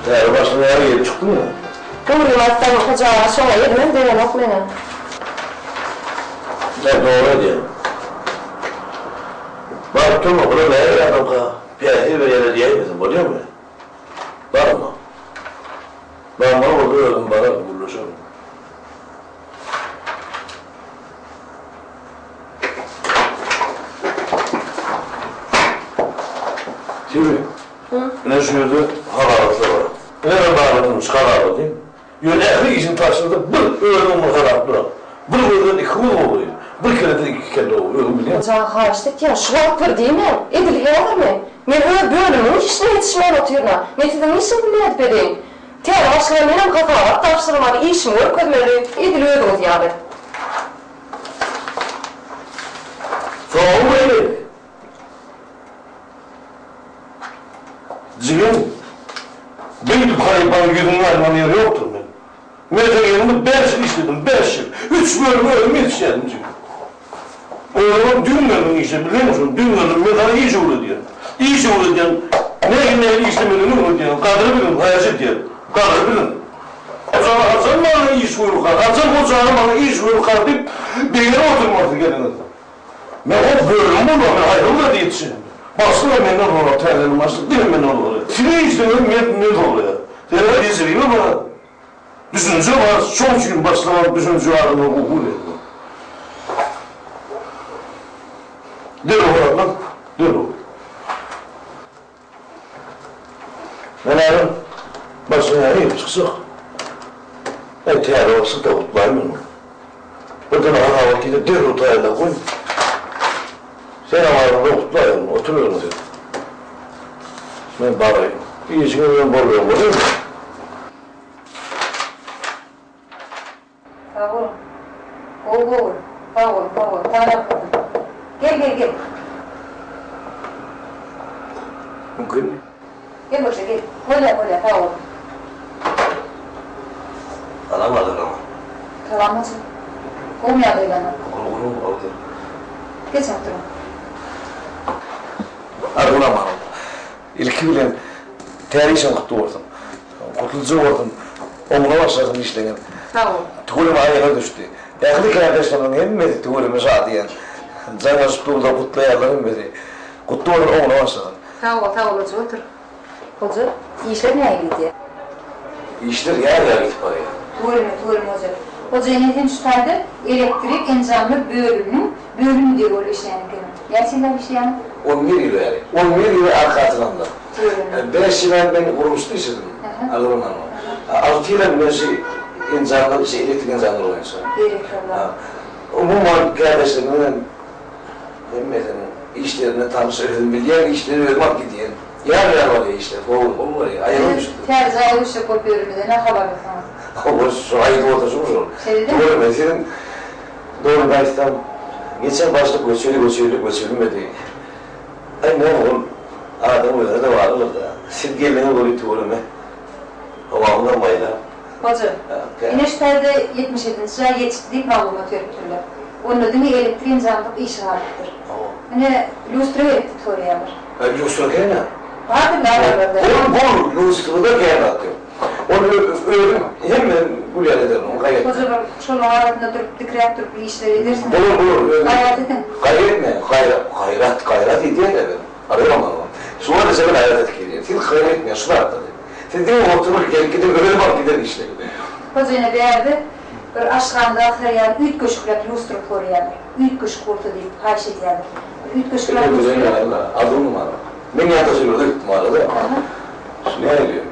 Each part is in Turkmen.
Täze başlyk näme gelip çykdymy? Dogrymy aýtsam, Hoja aga şoňa elimem degenok meňem. Ä, dogry aýdýaň. Baryp durma, bular nähili adamka, päsgel berýärler diýäýmeseň, bolýamy? Barma. Barmaly bolsa özüm bararyn, gürleşerin. Siri, ine şu ýerde hasabatlar bar. Ine men barladym, şu hasabaty. Ýöne ähli işini tabşyrdyk, bir özüň bir harap duran. Bir gözden iki göz gowy, bir kelleden iki kelle gowy, özüň bilýäň. Hoja haýyşt etýän, şu wagt bir diýmäň, edil häzirmi? Men öz bölümiň işine ýetişmän otyryn-a. Men siziň işiňizi nädip edeýin? Täze başlyga menem hasabat tabşyrmaly, işimi görkezmeli, edil özüňiz ýaly. Salowmaleýkim. Jigim, beýdip halypanyň ýüzüni aýyrman ýeri ýokdur men. Men seň ýeriňde bäş ýyl işledim, bäş ýyl. Üç bölümi özüm ýetişýärdim jigim. Özüňem düýn geldiň işe, bilýäňmi şony, düýn geldim, men saňa iş öwredýän. Iş öwredýän, nähili-nähili işlemelidigini öwredýän, gadyry biliň, haýyş edýän, gadyry biliň. Hojana haçan maňa iş buýrukar, haçan hojana maňa iş buýrukar diýip, begenip oturmasy geliňiz. Men ol bölüm bolman, men haýsy bir zada ýetişerin? Başlyk hem menden sorar, täzeden başlyk diňe menden soraýar. Siziň işleňizi men men soraýar. Sebäbi tejribe bar, düşünje bar, şoň üçin başlygam düşünje adamlar gowy görýär. Derrew halatlan, derrew. Men häzir başyňa eýip çykjak. Äý, täze başlyk-da gutlaýyn men ony. Birden hasabat gelse derrew taýynlap goý. Senem aýryňda gutlaýyn ony, otur özüň sen. Men baraýyn. Işiňe bilen bolmaýan bolýarmy? Sag boluň. Gowy gowy. Sag boluň sag boluň. Sag ýalkasyn. Gel gel gel. Mümkinmi? Gel goja gel. Bolýa bolýa sag boluň. Salam Adyl aga. Salam goja. Gowmy ýagdaýlaryňyz? Gowy gowy gowy. Geç oturyň. Adyl aga. Ilki bilen täze işiň gutly bolsun. Gutluja bolsun. Oňuna başlasyn işleňiz. Sag bol. Tüweleme aýaga düşdi. Ähli kärdeşlerimiň hemmesi tüweleme şadyýan. Jaňlaşyp durlar gutlaýarlar hemmesi. Gutly bolsun oňuna başlasyn. Sag bol sag bol hoja otur. Hoja işler nähili gidýär? Işler ýar ýar gidip barýar. Tüweleme tüweleme hoja. Hoja ene sen şu taýda elektrik enjamlar bölüminiň bölüm müdiri bolup işleýän ekeniň. Näçe ýyllap işleýäň? On bir ýyl bäri. On bir ýyl arka atylanda. Tüweleme. Bäş ýylam men gurluşykda işledim. Agronom. Alty ýylam men şu enjamlar, şu elektrik enjamlary boýunça. Berekella. Umuman kärdeşlerimiň hemmesiniň işlerine tanyş, özüm bilýän işleri özüm alyp gidýän. Ýar-ýar bolýar işler, gowy, gowy bolýar. Aýagym düşdi. Täze jaýa göçjek bolup ýörümize nä habar berseňiz. Hawa, şu aýdyp oturyşym şol. Şeýle-demi? Dogry, siziň dogrymy aýtsam, geçen başlyk göçeli, göçeli, göçürilmedi. Aý, näme ol adam özüne-de baglydyr-da. Siz geldiňiz weli tüweleme. Howamyzam maýlap. Hoja, ine şu taýda 77-nji jaý ýetişdi diýip maglumat beripdirler. Onda diňe elektrik enjamlyk işi galypdyr. Ine, lýustra gerek diýip soraýarlar. Ä, lýustra kän-ä. Bardyr, bar-bar-bar. Bol, bol, lýustrada kän zat ýok. Ony özüm hemme gülýän ederin, ony gaýgy etme. Hoja bir şolaryň arasynda durup, dikräp durup bir işler edersiň. Bolar, bolar, özüm. Gaýrat ediň. Gaýgy etme, gaýrat, gaýrat, gaýrat edýän-ä men. Arýan oňa. Şu wagta çenli gaýrat edip gelýän. Siz gaýgy etmäň şu zatda diýip. Siz diňe oturyň, gelip gidiň, özüm alyp giderin işleri. Hoja ene bärde bir aşhanada agtarýan üýtgeşikräk lýustra soraýarlar. Üýtgeşik bolsa diýip haýyş edýärler. Bir üýtgeşikräk Ine lýustra. bilen ýaly azgyn bar. Men ýa-da şu ýerde gitdim arada. Şu nähili?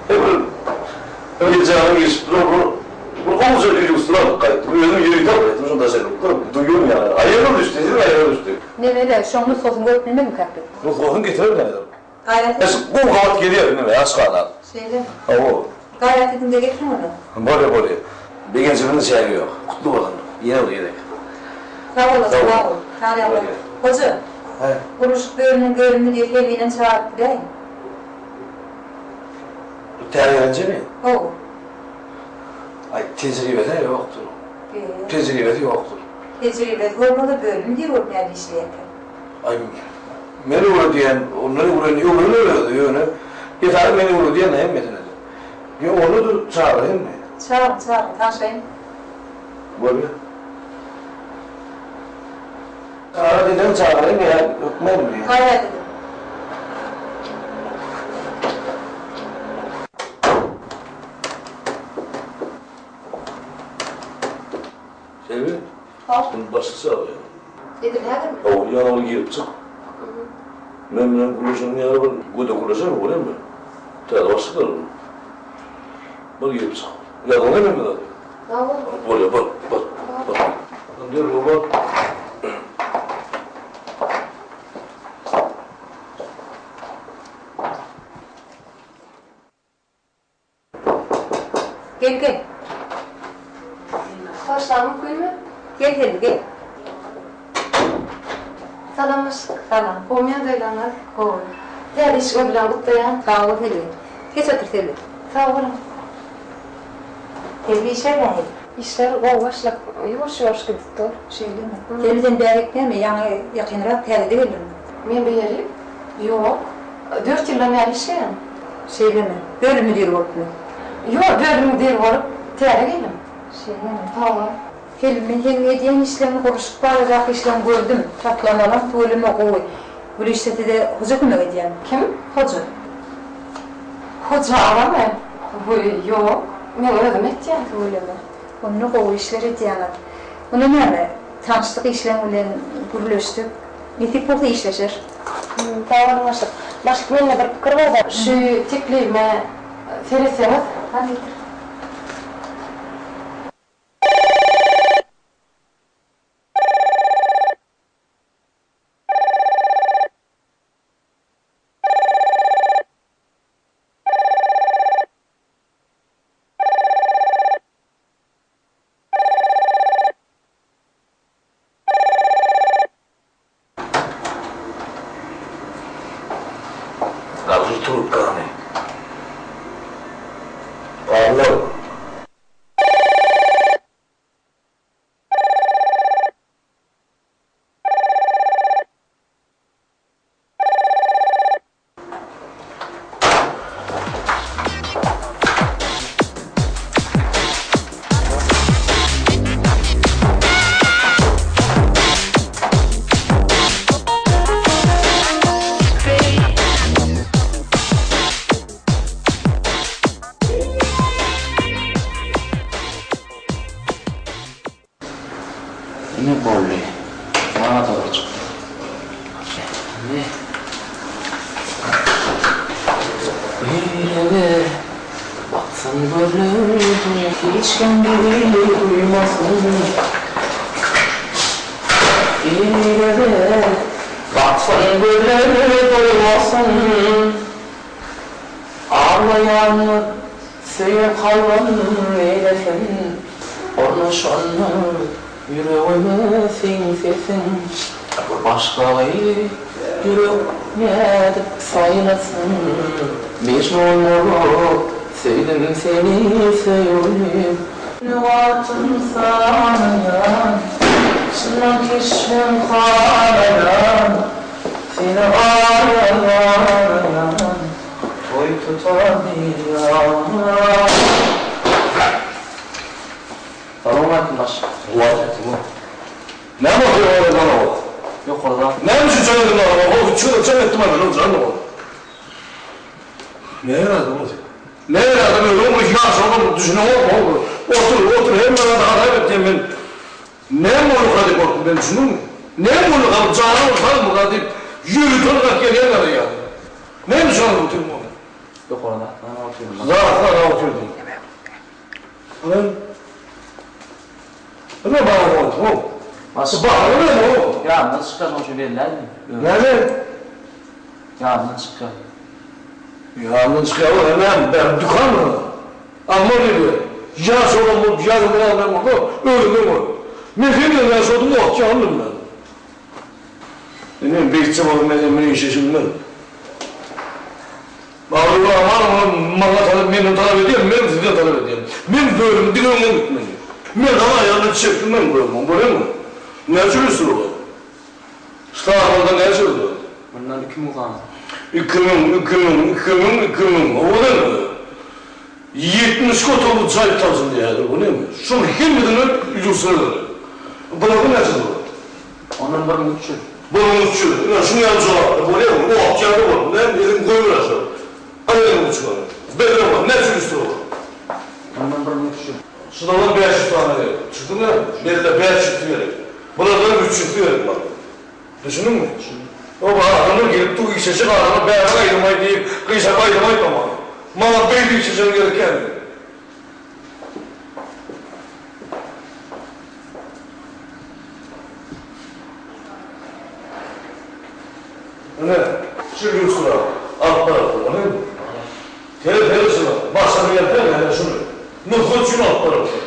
Bir bir bir jana girişip duran bir bir gowuja lýustra alyp gaýtdym. Özüm ýörite alyp gaýtdym şonda daşary ýurtdan. Duýuň ýaly. Aýagym düşdi, siziň aýaga düşdi. Nemele, şoň nusgasyny görüp bilmedimkäk biz. Nusgasyny getirerin häzir. Gaýrat ediň. Gowy gabat gelýär neme aşhana. Şeýlemi? Hawa. Gaýrat ediň-de getiriň onda. Bolýa bolýa. Begenjimiziň çägi ýok. Gutly bolsun. Ýene bir gezek. Sag bol, sag bol. Sag bol. Hoja. Hä. Gurluşyk bölüminiň bölüm müdiri Helwinem çagyryp biläýiň. Bu täze gelenjemi? Hawa. Aý, tejribesi-ä ýokdur. Be. Tejribesi ýokdur. Tejribesi bolmasa bölüm müdiri bolup nädip işleýärkä? Aý, men öwredýän, ondan öwren, öwrener özi, ýöne esasy men öwredýän-dä hemmesine-de. Ýa ony-da çagyraýynmy? Çagyryň, çagyryň, tanşaýyn. Bolýa. Çagyra diýseň çagyraýyn ýa hökmanmy? Gaýrat ediň. Selbi, indi başy çagyrýar. Edil häzirmi? Hawa, ýanyma girip çyk. Men bilen gürleşeniň ýaly bir gödek gürleşermi, bolýarmy? Täze başlyklar bu. Bar girip çyk. Ýazyňda hemme zady. Hawa. Bolýar, bar, bar, bar. Derrew bar. Gel gel. Hoşlan mümkinmi? Gel Selbi gel. Salam başlyk. Salam. Gowmy ýagdaýlaryňyz? Gowy. Täze işiňiz bilen gutlaýan. Sag bol Selbi. Geç otur Selbi. Sag boluň. Selbi işler nähili? Işler gowy başlyk. Ýuwaş-ýuwaş gidip dur. Şeýlemi? Selbi sen bärik näme ýaňy ýakynrak täzede geldiňmi? Men bu ýeri? Ýok. Dört ýyldan bäri işleýän. Şeýlemi? Bölüm müdiri bolupmy? Ýok, bölüm müdiri bolup täze geldim. Şeýlemi? Hawa. Selbi, men seniň edýän işleriňi, gurluşyk baradaky işleriňi gördüm. Taslamalaň tüweleme gowy. Bul işde size Hoja kömek edýärmi? Kim? Hoja. Hoja agamy? Wiý, ýok. Men özüm etýän. Tüweleme. Onda gowy işler edýäňiz. Onda näme, tanyşdyk işleň bilen gürleşdik. Nesip bolsa işleşer. Sag boluň başlyk. Başlyk mende bir pikir barda şu teklibime seretseňiz. Hany getir. Galdyr trubkany. Galdyr. Ine boldy. Maňa-da bir çykdy. Indi Ýürege baksam gözleri Hiç kim bizi duýmasyn. Ýürege baksam gözleri doýmasyn. Aglaýanmy söýen kalbym neýlesin, Ornaşandyr ýüregime seň sesiň. Bir başgagy ýürek nädip saýlasyn, Mejnun bolup söýdüm seni söýgülim. Wagtym sanaýan, çyndan keşbiň halaýan. Seni araýan, toý tutar diýýän. Salowmaleýkim başlyk. Waleýkim. Näme otyr ol ýerde ol? Ýokarda. Näme üçin jaň edip maňa? Ol üç gezek jaň etdi maňa, ol jaň ol. Näme adam ol? Näme adam özüň bir ýaş oglan düşüneňokmy ol? Otur, otur hemme zady hasap et diýen men. Näme bolduka diýip gorkdum men düşündiňmi? Näme bolduka bu jany bir sagmyka diýip ýörite ylgap gelýän ýaly ýaly. Näme üçin alyp otyryn ony? Ýokary zatlaryny otyryn. Zatlaryny otyrdyň. Alan. Ine maňa boldy how. Başga. Bahana näme how? Ýadyndan çykýar şoň üçin belläýdim. Näme? Ýadyndan çykýar. Ýadyndan çykýar bolsa näme? Bäri dükanmy? Amma diýdi, Ýaş oglan bolup ýadyňdan almaýan bolsa, özüňden gör. Men seň bilen ýaş boldum, wagt ýalyndym men. Indi men beýtse bolar, men sen bilen işleşibilmen. Bagyr Aman oňa maňa talap, menden talap edýär, menem sizden talap edýän. Men bölümi diňe öňe gitmeli. Men saňa aýagyndan çekdim men bölümiň, bolýarmy? Näçe lüstura? Ştaflarda näçe ýyl bar? Mundan 2000 sany. 2000, 2000, 2000, 2000. Owadanmy? 72 otagly jaý salyndy häzir, bu näme? Şoň hemmesine ýusra gerek. Bularda näçe bolar? Ondan 1300. 1300. Ine, şuň ýaly jogaplar bolýarmy? Ot ýaly bor. Näme, eliňi goýber aşak. Al eliňi uçgana. Belli bor. Näçe ýusra bor? Ondan 1300. Şulardan 500 sany gerek. Düşdüňmi? Belli 500 gerek. Bulardan 300 gerek maňa. Düşündiňmi? Düşündim. O adamlar gelip dur işleşek adamlar bäri aýdym aýt diýip gyşarma aýdym aýtma maňa. Maňa beýle işleşen gerek däl. Ine, şu lýustra alyp bararsyň, ony. Seret, seret şuna. Başga bir ýerde däl, ine şuny. Nusga üçin alyp bararsyň.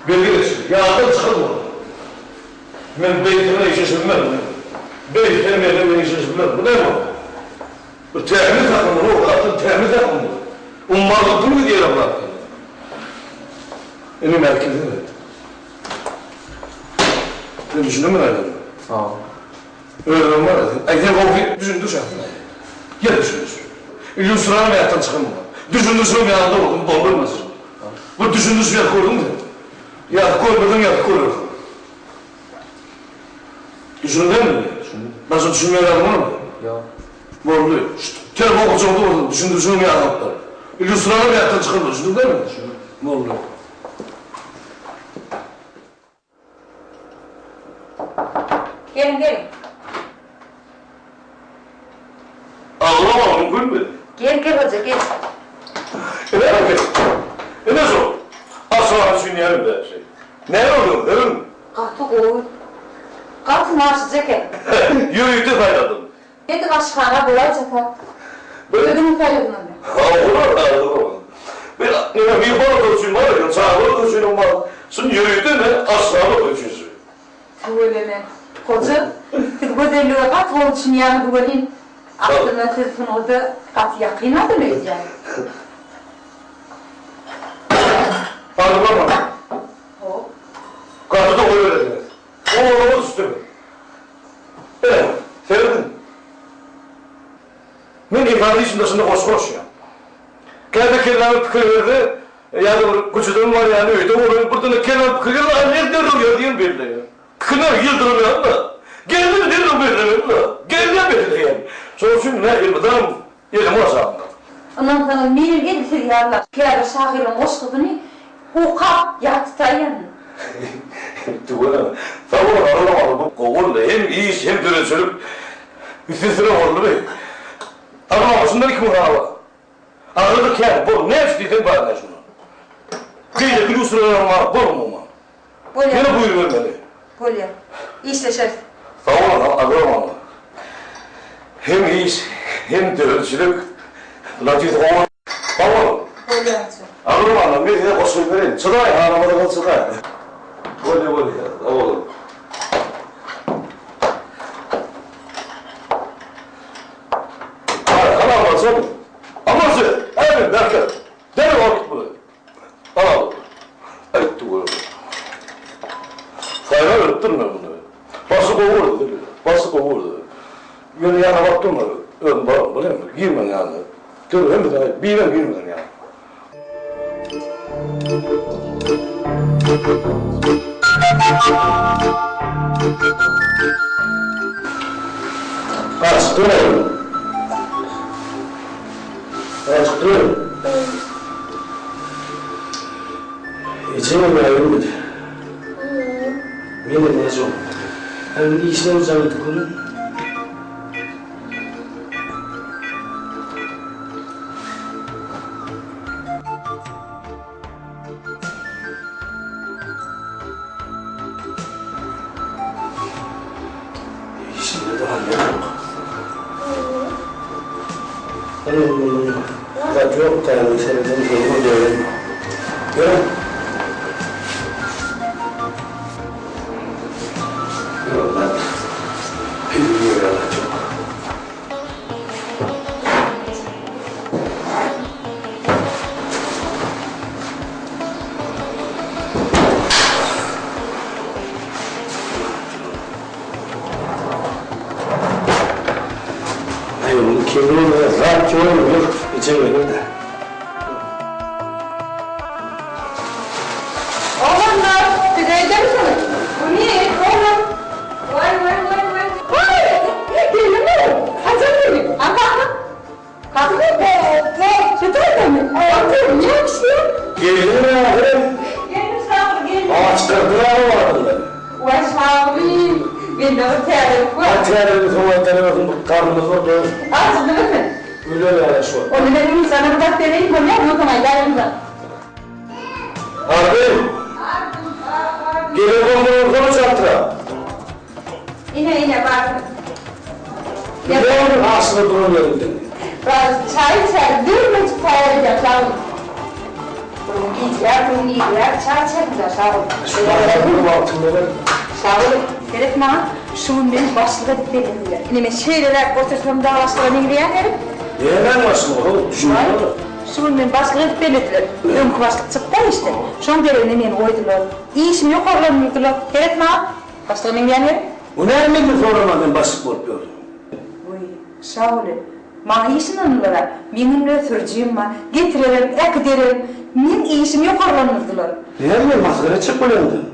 Belli etsin. Ýatdan çykarma ony. Men beýtene işleşilmez men. Beýtene menden men işleşilmez. Bu näme ol? Bir tämiz saklamaly o zatdan tämiz saklamaly. Ummarda pul gidýär o zatdan. Indi merkeze ber. Sen düşündiňmi aýdanyma? Sag bol. Özüňem bar sen. Aý sen gowy düşündiriş aslynda. Gel düşündiriş. Illýustranyň ýatdan çykarma. Düşündirişiň ýanynda boldum, boldy. Bir düşündiriş ýazyp gördüňmi sen? Ýazyp görmeseň ýazyp görersiň. Düşündiňmi? Düşündim. Başga düşünmeýän zadyň barmy? Ýok. Boldy. Şu telefon gujagyňda bolsun, düşündirişiňem ýadyňa alyp bar. Illýustranyňam ýatdan çykarma, düşündiňmi? Düşündim. Boldy. Geliň, geliň. Aglama mümkinmi? Gel, gel hoja, gel. Ine bak, ine şol. Aşgabat üçin ýerim-dä şeý. Näme boldy, görüň. Gaty gowy. Gaty naşyja eken. Ýörite saýladym. Edil aşhana bolaýjasa. Özüňiň saýladyň onda. Hawa, hawa. Bir neme myhman otagy üçin bar eken, çagalar otagy üçinem bar. Şuny ýörite men aşhana otagy üçin şu. Tüweleme. Hoja, siz gözellige gaty gowy düşünýäňiz welin, aslynda siz sungata gaty ýakyn adam öýdýän. Arzylanma. Hop. Gaty-da goýberesiňiz. Owadan üstümi. Ine, serediň. Men esasy işim daşynda goşgy goşýan. Käte kelläme pikir gelse, ýa-da bir köçeden barýan, öýde bolaýyn, birden-de kelläme pikir gelse, aý, men derrew ýaz diýen belleýän. Pikirler ýyldyrym ýaly-da. Geldimi derrew bellemeli-de. Gelýär belleýän. Şonuň üçin men elmydam elim aşagynda. Ynansaňyz, menem edil siz ýaly käbir şahyrlaryň goşgusyny okap ýat tutaýýan. Tüweleme. Sag boluň, Aral aga, bu gowy boldy. Hem iş, hem döredijilik üstesine boldy. Aral aga, şundan 2000 sany bar. Arada kän, bol, näçe diýseň bar ine şundan. Beýleki lýustralaram bar, bol umuman. Bolýar. Ýene buýrubermeli. Bolýar. Işleşeris. Sag boluň, Aral aga. Hem iş, hem döredijilik. Latif gowy. Sag boluň. Bolýança. Aral aga, men size goşgy bereýin. Çydaý, halamadaňyz çydaý. Bolýar, bolýar. Sag boluň. Haý, aman sen. Aman sen! Ämin, berket! Derrew alyp git muny! Al! Aýtdy görme. Saýlap beripdirin men muny. Başy gowy boldy, başy gowy boldy. Ýöne ýanyna baryp durma, özüm bararyn, bolýarmy? Girmeň ýanyna. Derrew hemmesini aýt, birem girmesin ýanyna. Açyk dur oglum. Açyk dur. Ejeňem aýrylmady. Menem aç oglum. Hany işine bir jaň edip görün. Işinde daha ne yok? Zat yok da yani sereden zorlu değil. Yok. Yok ben. Bilmiyorum çok. Aý, onuň kemini zat ýok, ýok, ejem geler-dä. Şu taýdamy? Otur, näme işleýäň? Geldiňmi ahyryn? Geldim Şaguly, geldim. Aç gyrdylar o adamlary. Waý Şaguly, mende bir täzelik bar. Aý täzeligini soň aýdarawersin, bir garnymyz bir doýsun. Ajykdyňyzmy? Öler ýaly şol. Onda men Ümürjana bir zat bereýin, bolýarmy? Onsoň aýdaýyn bir. Arzym! Gelen bolmaly bolsana çaltrak. Ine, ine, barsyn. Bilýäňmi aşyga duran ýeriňden. Bar, çaý içäli, dörmejik taýýar edýän, sag bol. Bir gün gijräk, bir gün irräk çaý içermiz-ä, sag bol. Şu nahary bir wagtynda ber. Sag bol. Seret maňa, şu gün meni başlyk edip bellediler. Ine, men şeýleräk otursam dagy başlyga meňzeýän herip. Nämäň başlygy, how, düşünemok. Şu gün meni başlyk edip bellediler. Öňki başlyk çykdy-a işden. Şoň deregine meni goýdular. Işimi ýokarlandyrdylar. Seret maňa, başlyga meňzeýän herip. O näme menden soraman sen başlyk bolup ýörsüň? Wiý, Şaguly, maňa iş ynandylar-a. Meň indi sürüjim bar. Getirerem, äkiderem. Meň işimi ýokarlandyrdylar. Näme meni masgara etjek bolýaň sen?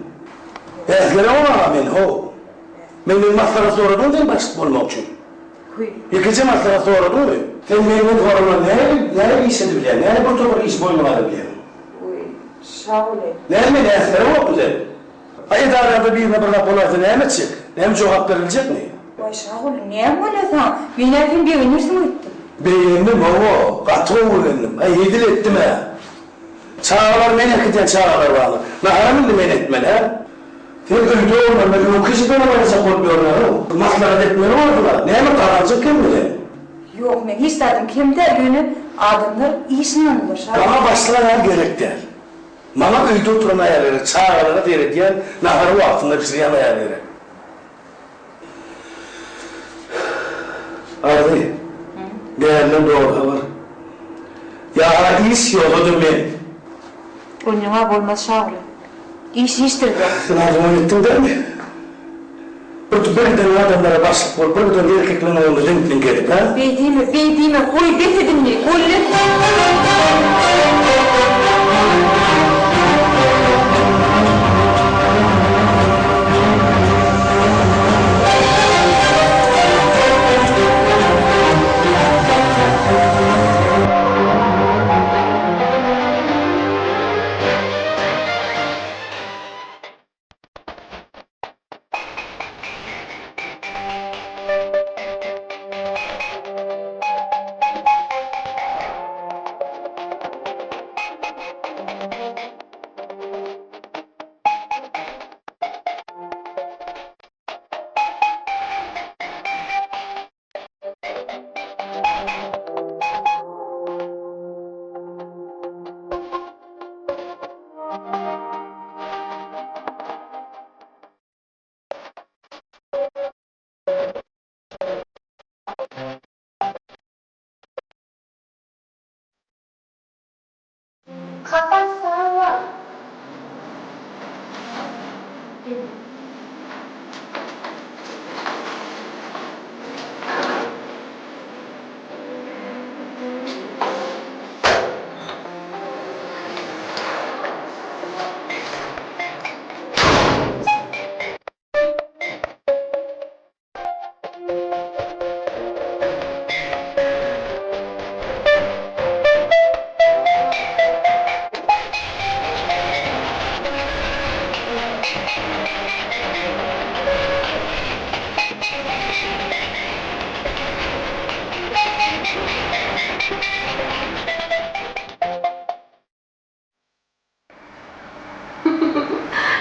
Äsgeremok aga meni, how. Menden maslahat soradyňmy sen başlyk bolmak üçin? Wiý. Ýekeje maslahat soradyňmy? Sen menden soraman nähili, nähili iş edibilýäň? Nähili bir topar işi boýnuňa alabilýäň? Wiý, Şaguly. Näme meni äsgeremokmy sen? A edarada birine bir zat bolaýsa näme etjek? Näme jogap beriljekmi? Waý Şaguly, näme bolýa saňa? Men-ä sen begenirsiň öýtdüm. Begendim, hawa, gaty gowy begendim. Aý, hezil etdim-ä. Çagalar men äkidýän çagalar barmy? Naharam indi men etmeli, hä? Sen öýde bolmanda öňki işidenem aýyrjak bolup ýörme-how. Maslahat etmeli boldular. Näme gazanjyň kemmi seň? Ýok, meň hiç zadym kem däl, ýöne adamlar iş ynandylar, Şaguly. Maňa başlyk aýal gerek däl. Maňa öýde oturan aýal gerek, çagalara seredýän, nahary wagtynda bişirýän aýal gerek. Arzy, bärden dogry habar. Ýa-ha iş, ýogsa-da men. Onýoň-a bolmaz Şaguly. Iş işdir-dä. Sen arzuwyňa ýetdiň dälmi? Bir bir giden adamlara başlyk bolup, bir giden erkekleň öňünde ziňk-ziňk edip, hä? Beý diýme, beý diýme, goý bes et indi, boldy. Kaka sag bol.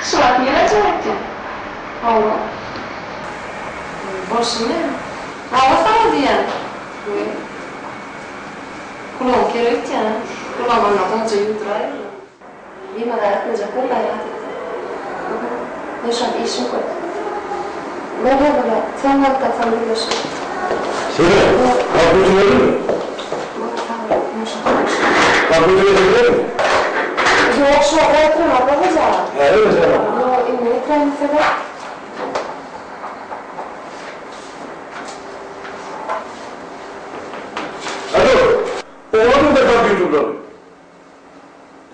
Şu wagt nirä jaýatýaň? Hawa. Bolşuň näme? Hawa saňa diýýän. Weý. Gulagyň ker öýtýän-ä. Gulagyň onda gowja ýuwduraýyl-la. Bimaza etmejek bol gaýrat et-de. Men şu wagt işim köp. Bolýa bolýa. Soň wagt tapsam gürleşeris. Seret, kompýuter berdiňmi? Bor, sag bol. Men şu wagt işim. Kompýuter getirdilermi? Ýok, şu wagt getirenoklar Hoja aga. Häzir getirenoklar. Ýok, indi getiräýmeseler. Alo, oňadyň-da kompýuterleri.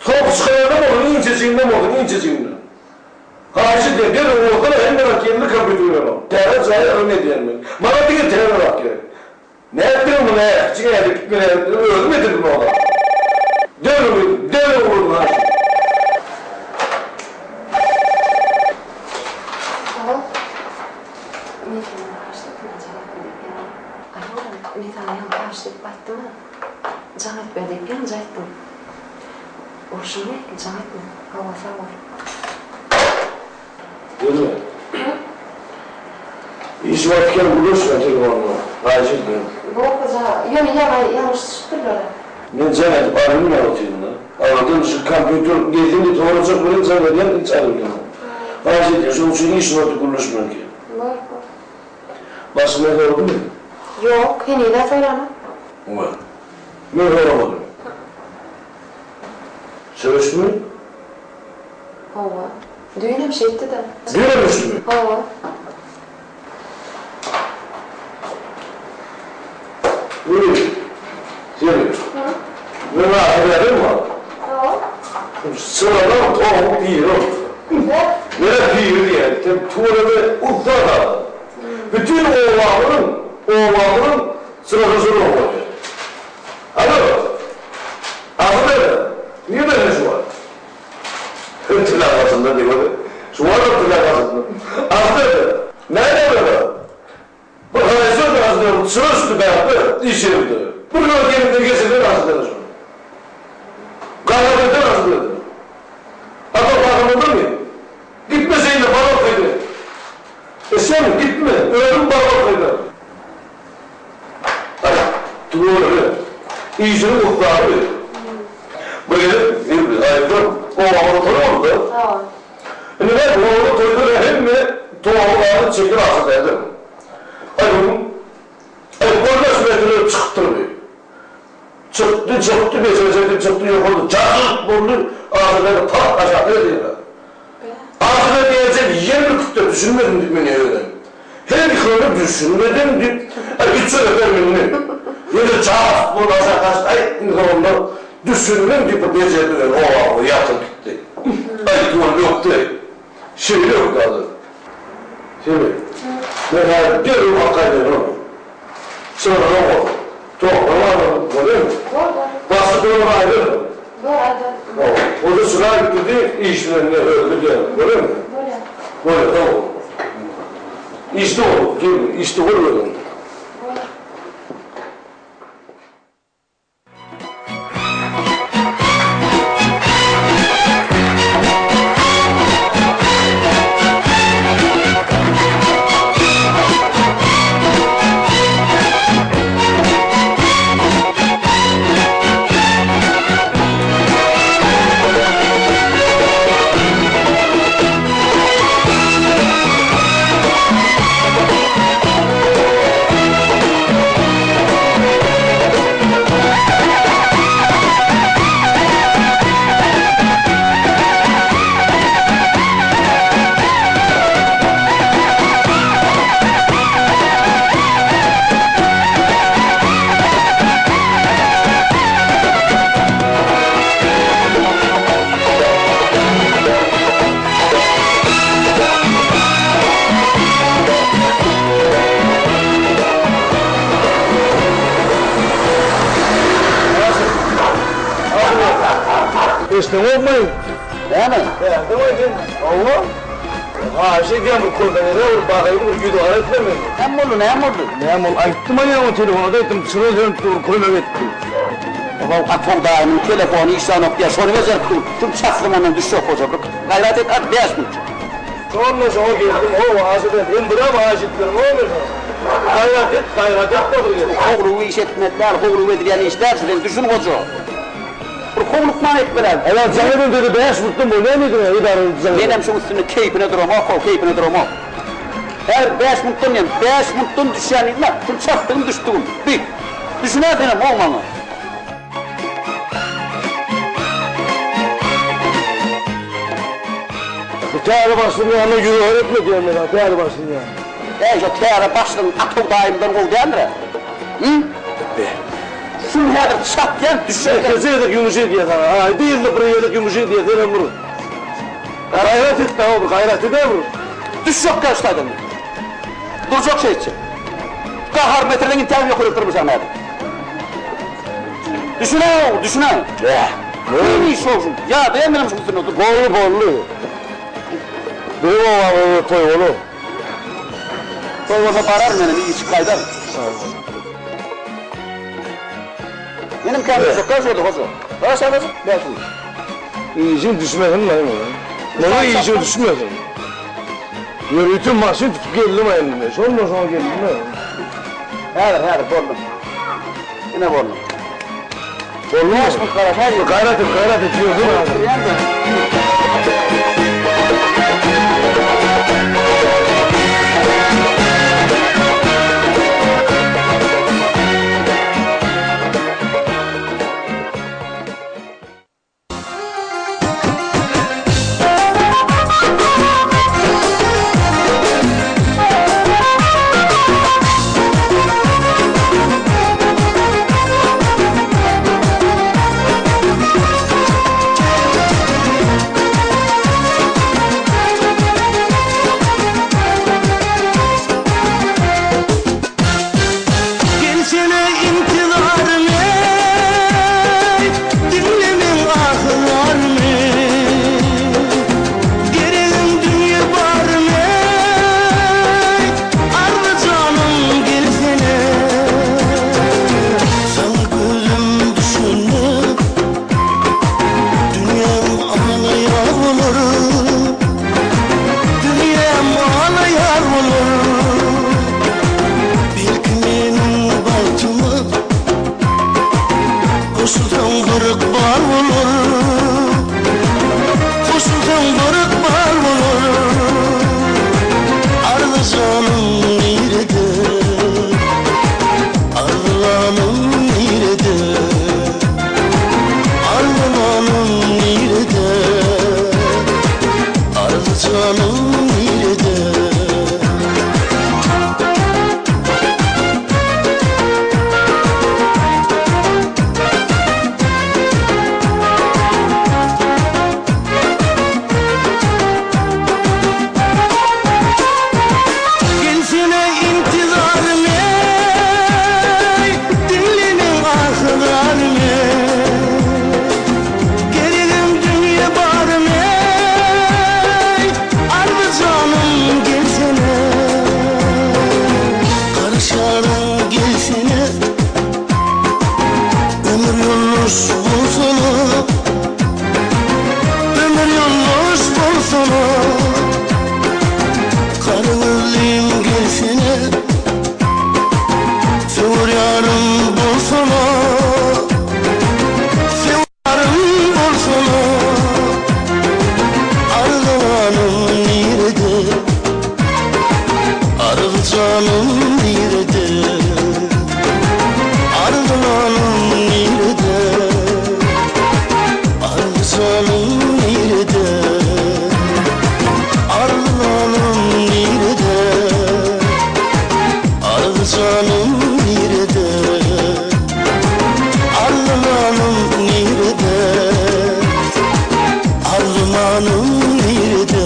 Soňky çykaranda bolsun, inçejiginden bolsun, inçejiginden. Haýyş edýän, derrew bolsana, hemme zat ýerinde kompýuter bilen ol. Täze jaýa yrym edýän men. Maňa diňe täze zat gerek. Nätdiň muny äkiçiň ädip gitmeli ädipleri özüm edirdim oňa. Derrew gidip, derrew urun haşym. Alo. Men senden haýyşt etmän jaň etme diýip ýaňy. Alo, men saňa ýaňy haýyşt edip aýtdym-a. Jaň etme diýip ýaňyja aýtdym. Bolşuň nähili, jaň etme. Hawa, sag bol. Gelme. Iş wagty kem gürleşme telefonda. Haýyş edýän. Bor hoja, ýöne ýaňy ýalňyş düşüpdirler-ä. Men jaň edip alynmaý otyryn-da. Aradan şu kompýuter gelsin diýip sorajak welin jaň edýän hiç alynmaýar. Haýyş edýän, şonuň üçin iş wagty gürleşme kem. Bor, bor. Başyna soradymy? Ýok, heniz-ä soranok. Oňa. Men soramadym. Söýüşdimi? Hawa. Düýnem şeýtdi-de. Düýnem düşdümi? Hawa. Uý, seni. Men ahyr ýazarmy? Hawa. Sylanan tohum piri bolupdyr. Menä piri diýýän. Sen tüweleme ussat adam. Bütin obamyzyň, obamyzyň syrasy şol bolýar. Alo! Asyl ene, nirde sen şu wagt? Til arkasynda diýmedi. Şu wagtam til arkasynda. Asyl ene, näme bolýar? Bir haýsy asyl ene, çyra üsti bäpbe, iş ýerinde. Bir gezek elinden geçirsen asyl ene şony. Gaýrat eder asyl ene. Ata bagyndadymy? Gitme şeýle, barar gaýda. E sen gitme, özüm barar gaýda. Aý, tüweleme, işiniň ussady. Bir gezek bir aýtsam, obamyzda toý boldy-da. Indi men obada toýda hemme tomy-gazy çekip aşyr däldim. Aý, bu gün, aý, on bäş metre çykypdyr bi. Çykdy, çykdy, beşer-çekdi, çykdy, ýokarda jakyrt boldy, aşyr däde tark aşak edýär. Ahyry diýjek ýer ürküpdir, düşünmedim diýip men özem. Her ýykylyna düşünmedim diýip, aý üç gezek mindi. Ýene jas bolup aşak gaçdy, aý indi soňunda düşündim diýip bir bejerdi özi obamyza ýatyryp gitdi. Aý tüweleme ökde, şeýle ökde adam. Seni, men häzir derrew hak aýdaýyn oňa. Çyragyňam bolsun. Topragyň adamy bolýarmy? Bor, bor. Başy duran aýdar. Bor, aýdar. Hawa. O-da çyra gitdi, iş bilen ne özi bilýär. Bolýarmy? Bolýar. Bolýar, sag bol. Işde bol, gelin, işde bol özüň. Bolýar. Eşdeňokmy? Näme? Bärde sen. Hawa. Haýyş edýän bir kömek ede, bir bagaýyn bir ýüzügara etme meni. Näme boldy, näme boldy? Näme boldy? Aýtdym a ýaňy telefonda aýtdym, çyra sönüp dur, kömek et diýip. Ohow, Atow daýymyň telefony işlänok diýýär, şony bejerip dur. Şuny çatsam ondan düşjek bolsa bir gaýrat et, hadi bäş minut. Şonda şoňa geldim, how, aşyk et, hem birem aşyk ederim, how men saňa. Gaýrat et, gaýrat et bolsa gerek. Howlugyp iş etmek däl, howlugyp edilýän iş däl şu, sen düşün goja. Bir howlukman etmeli. Aýal jaň eden dedi, bäş minutdan bolýar diýdiň-ä, edara jaň eden. Menem şuň üstünde keýpine duramok, how, keýpine duramok. Her bäş minutdan diýen, bäş minutdan düşýän diýdim-ä, şuny çatdygym düşdügim. Bi, düşünä senem, how, maňa. Bu täze başlygyň ýanyna ýüzügara etme diýen men saňa, täze başlygyň ýanyna. Äý, şo täze başlygyň Atow daýymdan gowy däldir-ä? Hü? Be. Şuny häzir çatýan, düşýän. Ekeje gezek ýumuş edýär saňa, aýda ýylda bir gezek ýumuş edýär, senem bir gaýrat et-dä, bir gaýrat ed-ä bir. Düşjek ýa şu taýdan. Durjak şeýtjek. Gaharymy getirseň intägem ýokaryk dyrmyşaryn häzir. Düşünäý, düşünäý. Kyn iş şol şu. Ýadaýan menem şuň üstünde oturyp. Boldy, boldy. Biziň obamyzda toý bolar. Toý bolsa bararyn menem, içip gaýdaryn. Menem kän durjak däl şu ýerde, hoja. Garaş azajyk, bäş minut. Işiň düşmesin maňa. Maňa işiň düşmesin. Ýörite maşyn tutup geldim indi men. Şondan soň geldim men. Häzir, häzir, boldum. Ine boldum. Boldumy? Bäş minut garaş, häzir. Gaýrat et, gaýrat et, ýörsene häzir. Oturýan-da. Gelsene intizarym eý, Diňle meň ahy-zarymy. Geregim dünýe barym eý, Arzy janym gelsene. Saňa gözüm düşende, Dünýäm alaýar bolar. Dünýäm alaýar bolar. Belki meniň bagtyma Goşulsaň bir ykbal bolar Goşulsaň bir ykbal bolar Arzy janym nirede Arzylanym nirede Arzylanym nirede Arzy janym nirede. Gelsene intizarym eý, Diňle meň ahy-zarym eý. Geregim dünýe barym eý, Arzy janym gelsene. Garyşalyň gelsene, Ömür ýoldaş bolsana. Ömür ýoldaş bolsana. Gara gözlim gelsene, Söwer ýarym bolsana. Söwer ýarym bolsana. Arzylanyň nirede? Arzy janym nirede? Arzylanyň nirede? Arzy janym nirede? Arzylanyň nirede? Arzy janym nirede? Arzylanym nirede? Arzylanym nirede?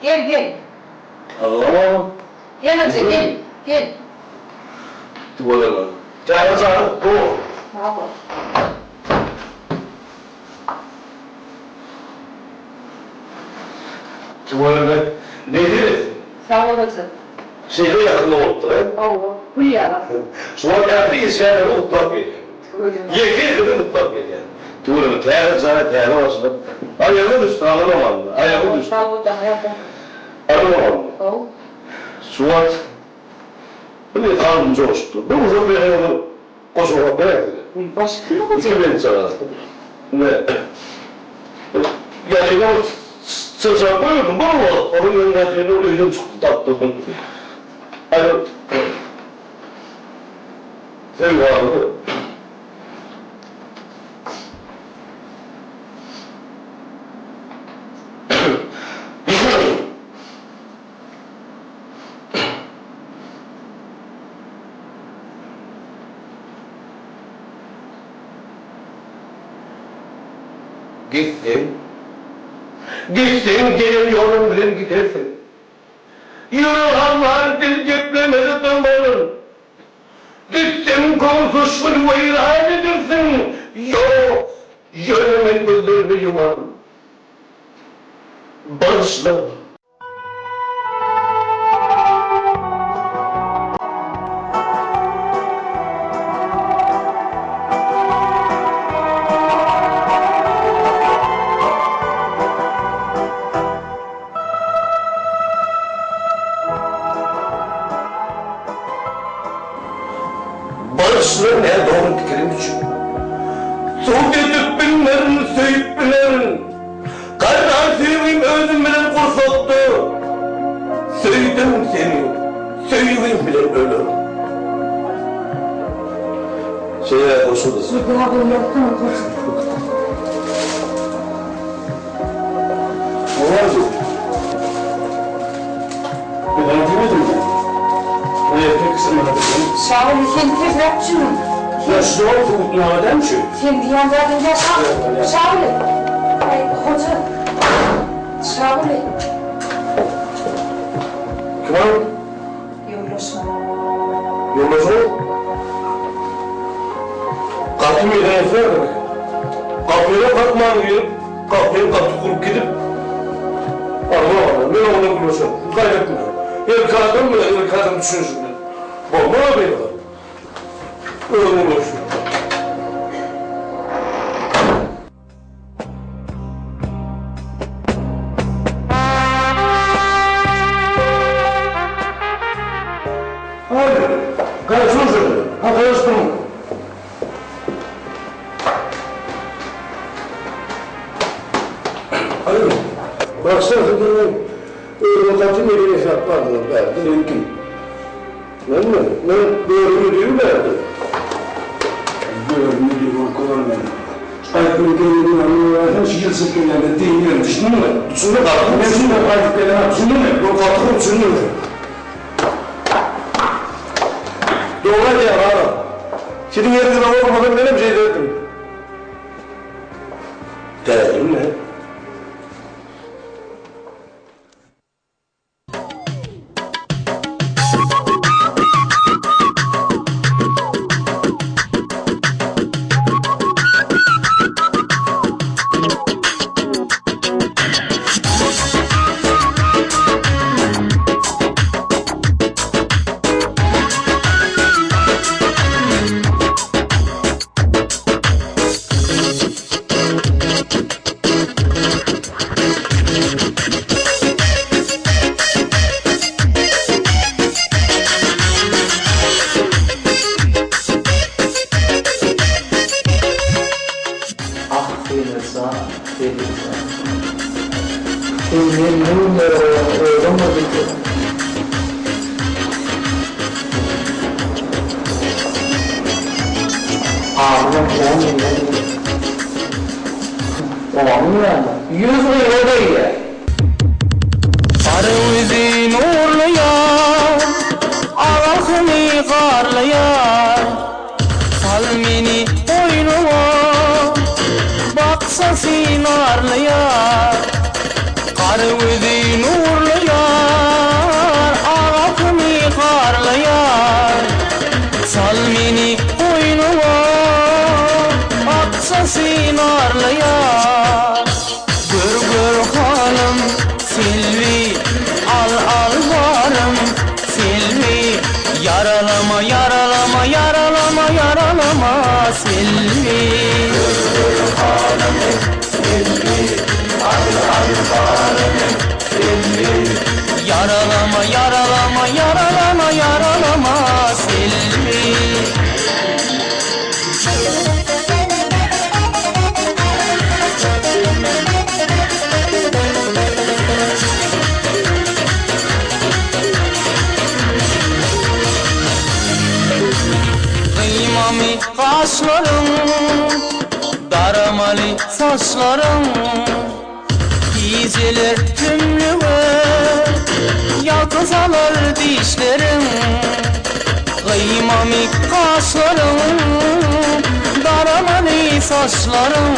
Gel, gel. Alo. Gel hoja, gel, gel. Tüweleme. Jaýyň jany gutly bolsun. Sag bol. Tüweleme, nesip etsin. Sag bol hoja. Şeýle ýakynda bolupdyr, he? Hawa, gül ýaly. Şu wagt ähli işgärleri gutlap gelýän. Tüweleme. Ýeke-ýekeden gutlap gelýän. Tüweleme, täze jaý, täze başlyk. Aýagyna düşdi, aman aman, aýagyna düşdi. Sag bol, daňa ýatan. Aman aman. Hawa. Şu wagt bir kalbym joşupdyr. Bir uzak ýere bir Goşa okap beräýsene. Baş üstüne goja. Iki bent çaga. Ine. Ýatyna bir çyrşak goýurdym bir wagt. Onuň öň ýatyna öýden çykdy tapdym. Aý Söýgäli. Gitseň, gitseň gelen ýoluň bilen gidersiň. Ýürek alman dil geplemese dymmaryn. Gitseň göwsüşgin weýran edersiň. Ýok, ýöne men gözlerimi ýumaryn. Bagyşla. Bagyşla nädogry pikirim üçin. Sud edip bilmerin, söýüp bilerin. Garran söýgim özüm bilen gursakda, Söýdüm seni, söýgim bilen ölerin. Şeýle goşuldy. Juda gowy ýazdyň goşgy. Olardy. Men oňa diýmedimmi? O erkek kişi maňa diýen. Şaguly sen tezräk düşüniň. Ýa şu wagt subutnama dälmi şu? Sen diýen zadyň ýa Şaguly. Aý hoja. Şaguly. Kim ol? Ýoldaşyň. Ýoldaşyň? Gapy meýdan etýärdiňmi? Gapyny kakman girip, gapyny gaty urup gidip, Arman arman, men oňa gürleşerin. Gaýgy etme. Erkek adam bilen erkek adam düşünişip bilen. Bolmaz beýle zat. Özüň gürleş. Haýyr, garaşyň şonda. Ha, garaşdym. Haýyr, bagyşla, sen meni özüňe gaty mele hesaplardyňyz bärde, sen kim? Menmi? Men böri müdiri bärde. Böri müdiri bolup galaryn men. Gaýtmaly gelmeli ýaly şu ýyl çekilende diňlerim, düşündiňmi? Düşündim, gaty Men şundan gaýdyp gelemok, düşündiňmi? Ýok, gaty gowy düşündim. Dogry aýdýaň, aga. Siziň ýeriňizde bolmasam menem şeýderdim. Dälimi? Ah Selbi jan, Selbi jan. Senden müňler goýan özüň bir bilseň. Adymam kän menden diýip. Oňa näme? 140 diýýär. Gara gözi nurlaýar, Agasyny garlaýar. Sal meni goýnuňa, Baksa synarlaýar. Gara gözi nurlaýar, Agasyny garlaýar. Sal meni goýnuňa, Aksa synarlaýar. Gör gör halym, Selbi. Ýaralama, ýaralama, ýaralama, ýaralama Selbi. Gör-gör halymy, Selbi, Al-al barymy, Selbi. Ýaralama, ýaralama, ýaralama, ýaralama Selbi. Gyýmamy gaşlaryň, daramaly saçlaryň, Gijeler tümlüge ýagty salar dişleriň. Gyýmamy gaşlaryň, daramaly saçlaryň,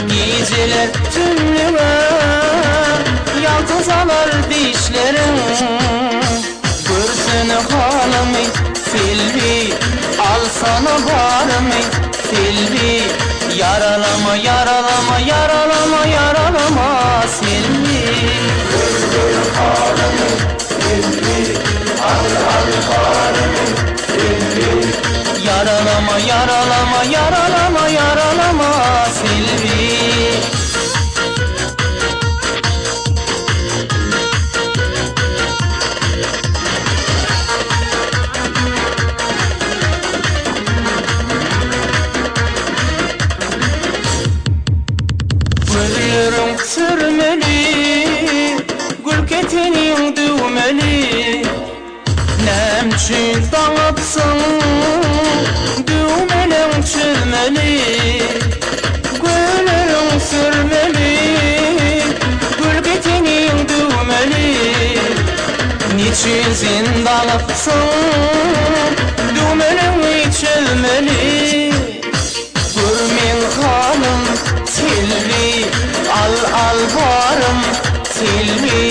Gijeler tümlüge ýagty salar dişleriň. Görsene halymy, Selbi, alsana barymy, Selbi, ýaralama, ýaralama, ýaralama, ýaralama, Selbi. Gör-gör halymy, Selbi, al-al barymy, Selbi. Ýaralama, ýaralama, ýaralama, ýaralama, Selbi. Gözleriň sürmeli, gül keteniň düwmeli. Näme üçin daňypsyň, düwmeleň çözmeli. Gözleriň sürmeli, gül keteniň düwmeli. Neçün sen daňypsyň, düwmeleňi çözmeli. Gör meň halym, Selbi, al al barym, Selbi,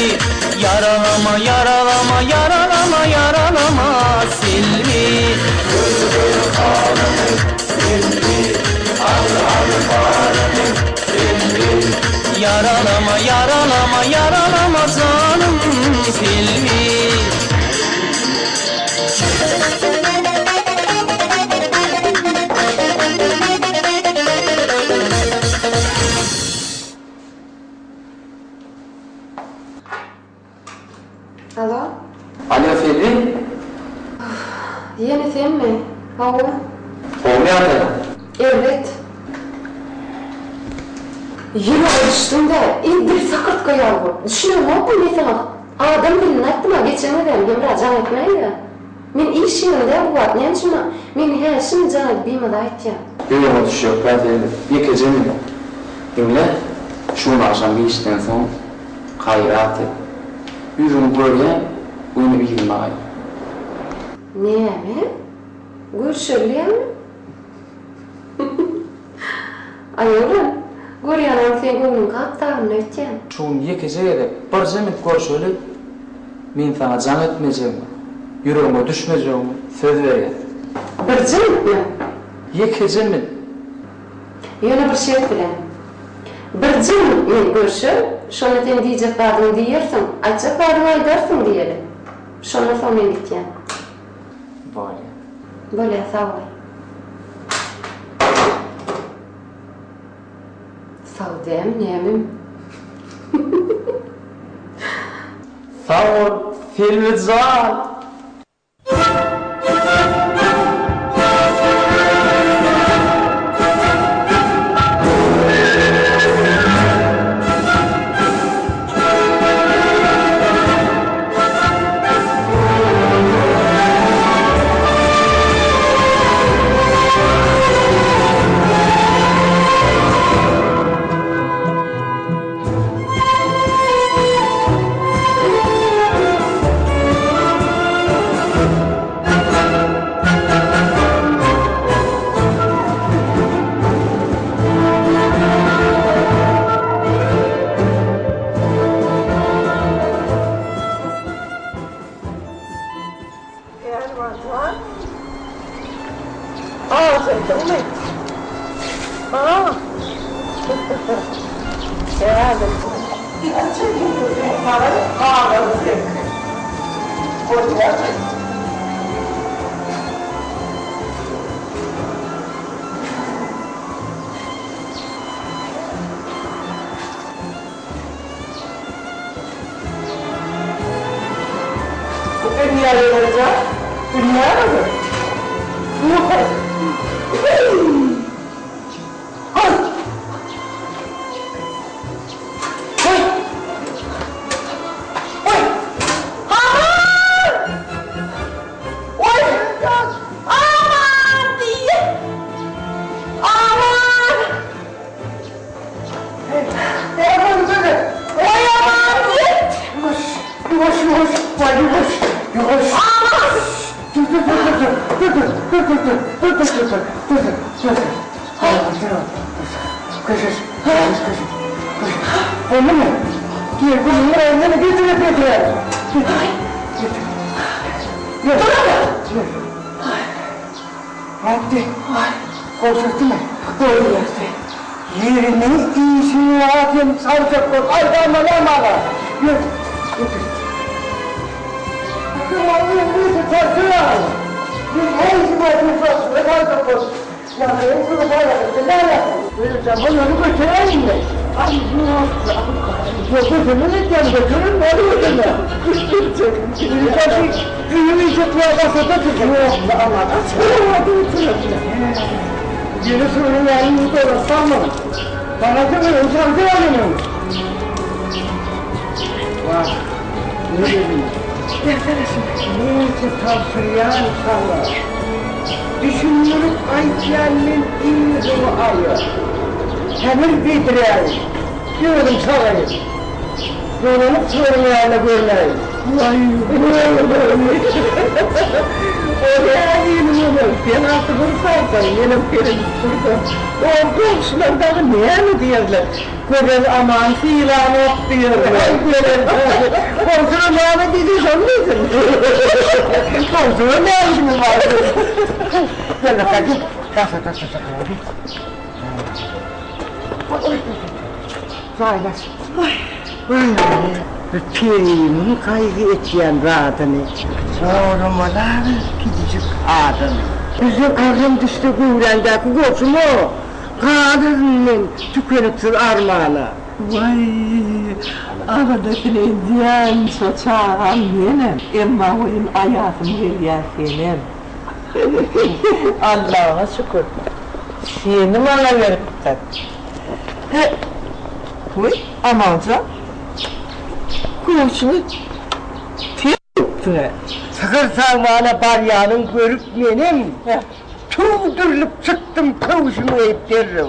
ýaralama, ýaralama, ýaralama, ýaralama, Selbi. Gör gör halymy, Selbi, al al barymy, Selbi. Ýaralama, ýaralama, ýaralama janym, Selbi. Alo. Alo Selbi. Ýene senmi? Hawa. Gowumy ýagdaýlar? Erbet. Ýürege düşdüň-dä, edil sakyrtga ýaly bolup. Düşüneňokmy men saňa adam dilinde aýtdym-a geçen gezegem Hemra jaň etmäý-dä. Men iş ýerinde bu wagt näme üçin maňa meni hä şindi jaň edip bimaza aýtýaň. Ýüregiňe düşjek-dä Selbi. Ýekeje minut. Diňle, şu gün agşam giçden soň gaýrat et. Ýüzüňi görýän, göni yzyma gaýt. Näme? Görüşeliňmi? Aý oglan, görýän ol seň göwnüň kak dagynda ötýän. Şu gün ýekeje gezek, birje minut görşeli, men saňa jaň etmejegime, ýüregiňe düşmejegime söz berýän. Birje minutmy? Ýekeje minut. Ýöne bir şert bilen. Birje minut men görşel, şonda sen diýjek zadyňy diýersiň, aýtjak zadyňy aýdarsyň diýeli. Şondan soň men gitýän. Bolýa. Bolýa sag bol. Sag dämi nämem. Sag bol Selbi jan. Pälwanjan, ajykdyňmy? A? Häzir ikije ýüzügi saňa galaryn seňki. Bolýarmy? Bilýär Enejan, bilýär ony. Gözel Aman sylanok diýerler. Goňşular näme diýdi şony diýsin. Goňşular näme işimiz bar. Gel bakalım gel. Taşla taşla taşla. Jaýlaş. Bir periniň gaýgy etýän zadyny soramaly kiçijik adamy. Bizden agram düşse göwräňdäki goşuma. Galaryn men tükeniksiz armana. Waý, aladasyny edýän şo çagam menem, emma welin aýasym gelýär senem. Allaha şükür, seni maňa beripdir. He, goý, Amanjan, köwşüňi ter edipsiň-ä. Sygyr sagmana barýanyň görüp menem, Tüwdürilip çykdym köwşümi geýip derrew.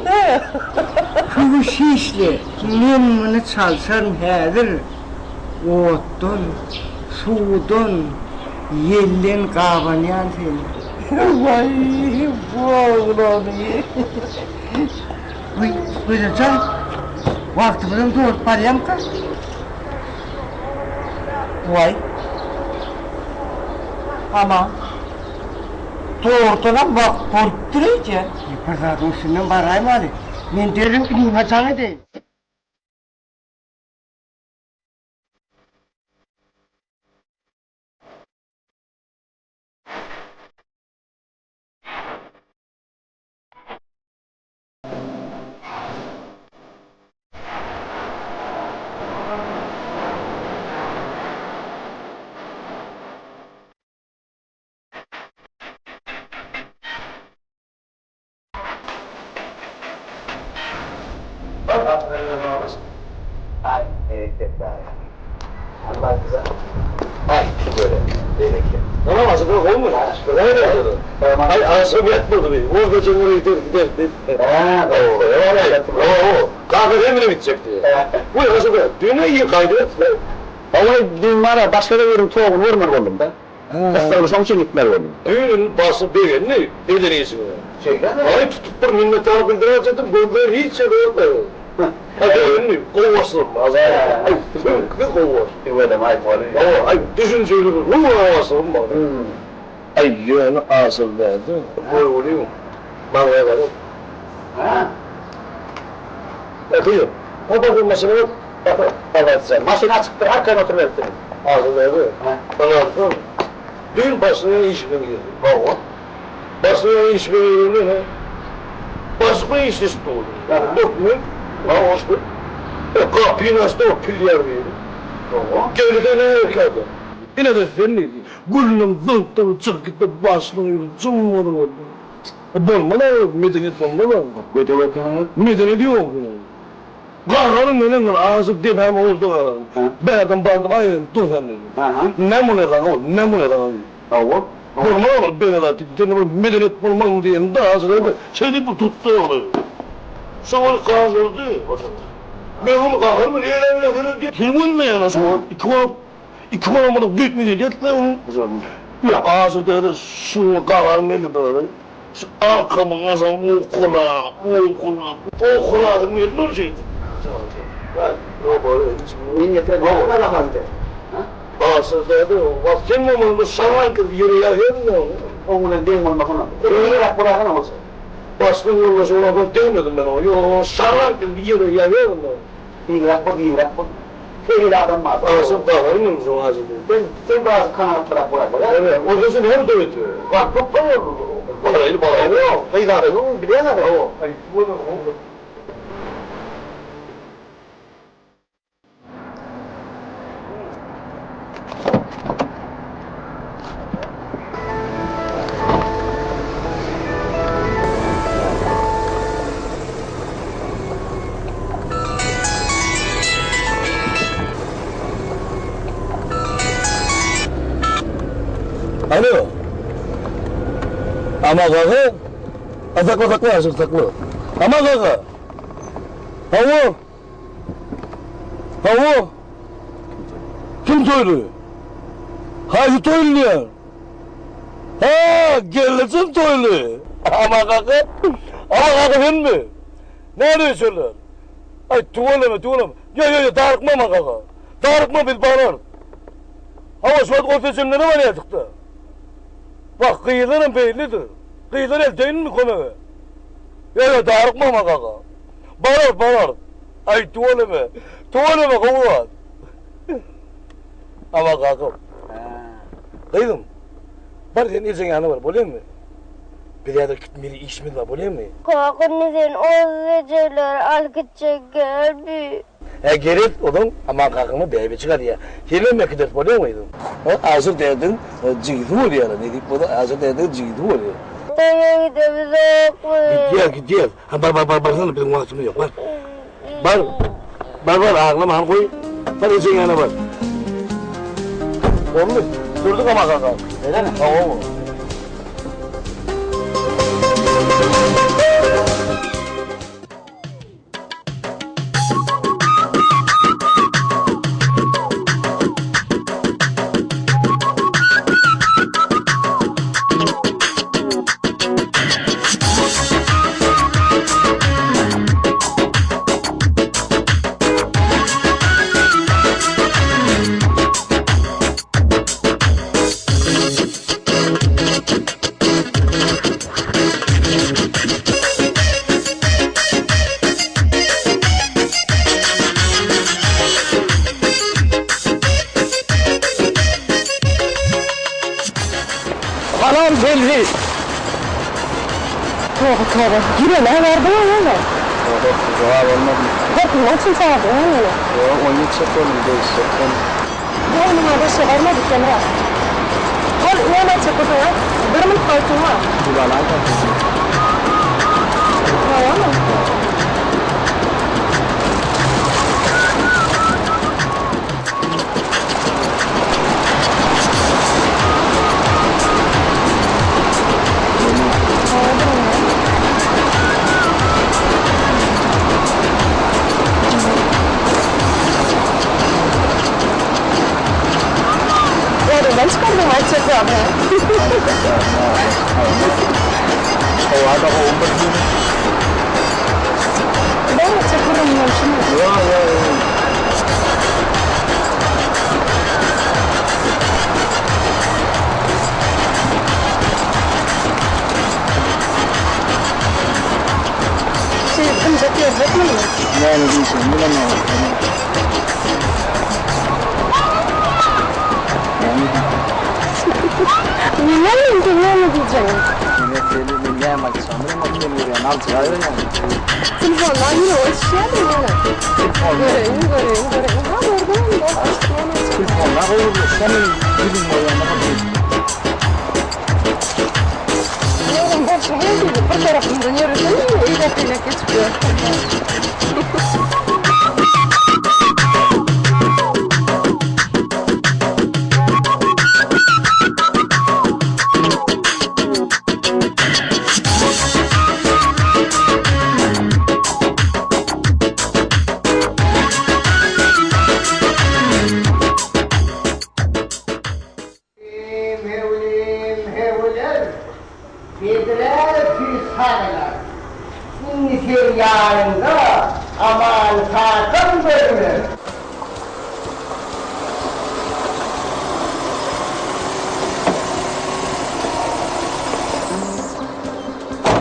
Köwüş hiçli, men muny çalşaryn häzir. Otdan, suwdan, ýelden gabanýan seni. Waý, bu oglany. Wiý, Gözeljan, wagtymyzam dolup barýamyka? Waý. Aman. Dogrudanam wagt bolupdyr eje. Bir zadyň üstünden baraýmaly. Men derrew inime jaň edeýin. Başga da biriň toguny görmeli boldum-da. Gyssagly şoň üçin gitmeli boldum. Düýn başy begendi eden işiňe. Şeýlemi? Aý tutup bir minnetdarlyk bildiräýjedim, gözleri hiç ýerde ýok. Aý begendi, gowy başlygym. Aý süňkli gowy başlyk. Tüweleme aý bolýa. Hawa, aý düşünjeli bir gowy başlygym bar. Aý ýöne asyl däldi. Goý maňa galyp. Hä? Otur. Hapa maşyna Maşyn açykdyr, arkaýyn oturyberipsiňiz. Asyl däldi. Ynansaň, düýn başlygyň işine girdim. Hawa. Başlygyň işine girende ne? Başlyk işleşip durdy. Dokument, hawa, gapyny açdy, o pil ýer diýdi. Hawa. Geldi-de ne erkek adam. Ine-de sen diýdi. Gülüniň zyndan çykyp gitdi, başynyň ýüzi jyň boldy. Bolmaz-a, medeniýet bolmaz-a. Gödek ekeniňiz. Medeniýet ýok. Gargaryň meniň azajyk depäme urdy gargaryň. Bärden bardym, aý, dur sen diýdim. Näme bolýar saňa ol, näme bolýar saňa diýdim. Hawa. Bolmaz ol beýle zat diýdim. Sende bir medeniýet bolmazmy diýende azajyk şeýdip bir tutdy ony. Şo ol galdyrdy. Men ony gaharym eýläm bilen diýip. Sen görmeýäň-ä şo wagt iki wagt iki golum düýtme gelýärdi onuň. Ýa azajyk däde şuňa gaharym geldi bir. Şu arkamyň aşagyny owkalap, owkalap, owkalasym geldi ol şeýdip. Aşyr däde, wah sen bolmanda şaňa gyz ýöreýär hem ol. Oň bilen deň bolmasana. Öňräk bolaýsana bolsa. Başga ýoldaşy bolansoň degmedim men oňa. Ýok, şaňa gyz ýöreýär hem ol. Giňräk bol, giňräk bol. Teýle adam bar. Aşyr gaharym geldi şoňa aşyr däde. Sen, sen biraz kanagatlyrak bolaý bolýar. Ebe, onda sen hem döwet. Wah, köp bol. Baraýly, baraýly. Gyz adamyň bilýäň-ä. Hawa, aýtdy bolýar. Alo. Ama gaga. Sakla sakla aşyr sakla. Ama gaga. Hawa. Hawa. Kim toýly? Haýsy toýly diýýän? Ha, gelnejem toýly. Ama kaka. Ama kaka senmi? Näme şöyle? Aý, tüweleme, tüweleme. Ýo, ýo, ýo, darykma Aman kaka. Darykma, biz bararys. Hawa, şu wagt ors ejemlere barýardyk-da. Wah, gyzlaram beýledir. Gyzlar elteýinmi kömege? Ýo, ýo, darykma Aman kaka. Bararys, bararys. Aý, tüweleme, tüweleme, gowy zat. Aman kaka. Gyzym, bar sen ejeň ýanyna bar, bolýarmy? Biz häzir gitmeli işimiz bar, bolýarmy? Kaka, indi sen oz ejeleri alyp gitjek gelbi. Hä, gerek, ozaň Aman kakaňa bäbejik alýar. Senem äkideris, bolýarmy gyzym? Aşyr dädeň jigisi bolýar, nesip bolsa Aşyr dädeň jigisi bolýar. Toýa gidemizokmy? Gidýäs, gidýäs. Ha bar bar bar barsana biziň wagtymyz ýok bar. Bar. Bar bar aglama hany goý. Bar ejeň ýanyna bar. Boldy. Sürdük ama kaka. Öylemi? Hawa. Salam Selbi. Toba toba. Ýüregine bardyňa näme? Ýok, jogap bolmady. Gorkmak üçin çagyrdyňa meni. Ýok, oýun etjek boldum, degişjek boldum. Ýok, muňa başga barmady Hemra. Bol, näme aýtjak bolsaň aýt. Bir minut wagtyň bar. Gülala aýdarsyň. Hawamy? Ýadyňdan çykardyň aýtjak zady. Howa-da gowy bir gün. Bar aýtjak gürrüňiň bolşumy? Ýok, ýok, ýok. Şeýdip dymjak ýörjekmi indi? Näme diýjegimi bilemok. Näme diýjek? Bilýän men seň näme diýjegiňi. Ine seni men näme aýtjagymy bilemok, sen görýän aljyraberýäň. Telefondan ýürege öçüşýärdim ýöne. Göreýin, göreýin, göreýin. Ha gördüm indi. Näme aýtjak? Telefondan gowurlaşýan men ýüzüm boýanda. Bir tarapymdan ýöresene, eýläk-beýläk geçip ýörsün. Hewlim, hewler, bedrä tüýs sagalar. Indi seň ýanyňda Aman kakam görüner.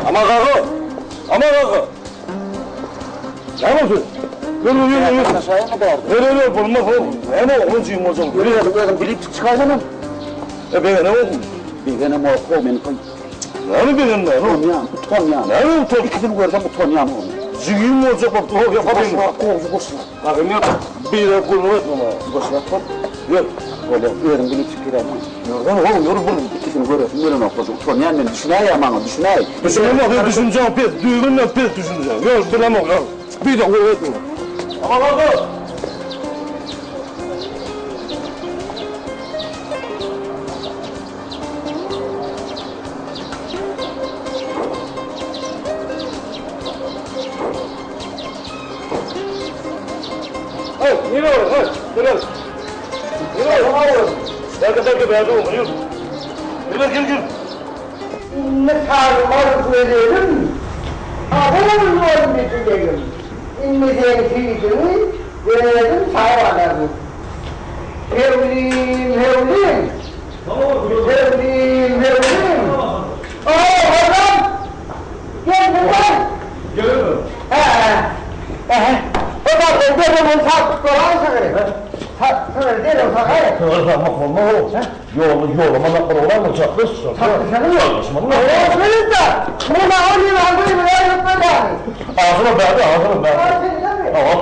Aman kaka! Aman kaka! Näme boldy? Ýör, ýör, ýör, ýör. Gatnaşaýynmy bärde? Ýör, ýör, ýör, bolmaz oglum. Näme oglan jigim bolsaň? Ýör, ýör, özüň bilip çykaýsanam. E, begenemokmy? Begenemok, how men. Näme begenme? Utanýan, utanýan. Näme utan? Ikisini görsem utanýan oglum. Jigim boljak bolup dur, ýok, Goş wagt, gowsy goş wagt. Kakam ýok. Beýle gürrüň etme maňa. Goş wagt bol. Ýör. Bolýar, özüň bilip çyk giräýme. Ýörden oglum, ýör bul. Ikisini göresim gelenok, goja. Utanýan men, düşünäý-ä maňa, düşünäý. Düşünemok, ýör, düşünjeň pes, düýbünden pes düşünjeň. Ýör, bilemok, ýör. Beýle gürrüň etme. Aman kaka! Hey, nire barýaň, hey, gel gel. Nire barýaň? Bärde, bärde, bärde bolma, ýör. Gel, gel, gel. Indi sarmaz gözelim, Kabul boldy dilegim. Indi seň süýdüňi özüm sagyp alaryn. Hewlim, hewlim, Hewlim, hewlim. O, hojam! Geldiňmi? Geldim. Hä, hä. Hojam, sen derrew ony sagyp bolaý sygyry. Sygyry derrew sagaý. Sygyr sagmak bolmaz-ow. Ýolda ýolamanak bir bolarmy, çakdyş? Çakdyşanyň ýok. Çakdyşmaly. O, şeýle-de. Men agyr ýylan duýmaýan ýok-da. Ahyry bärde, ahyry bärde. Hawa.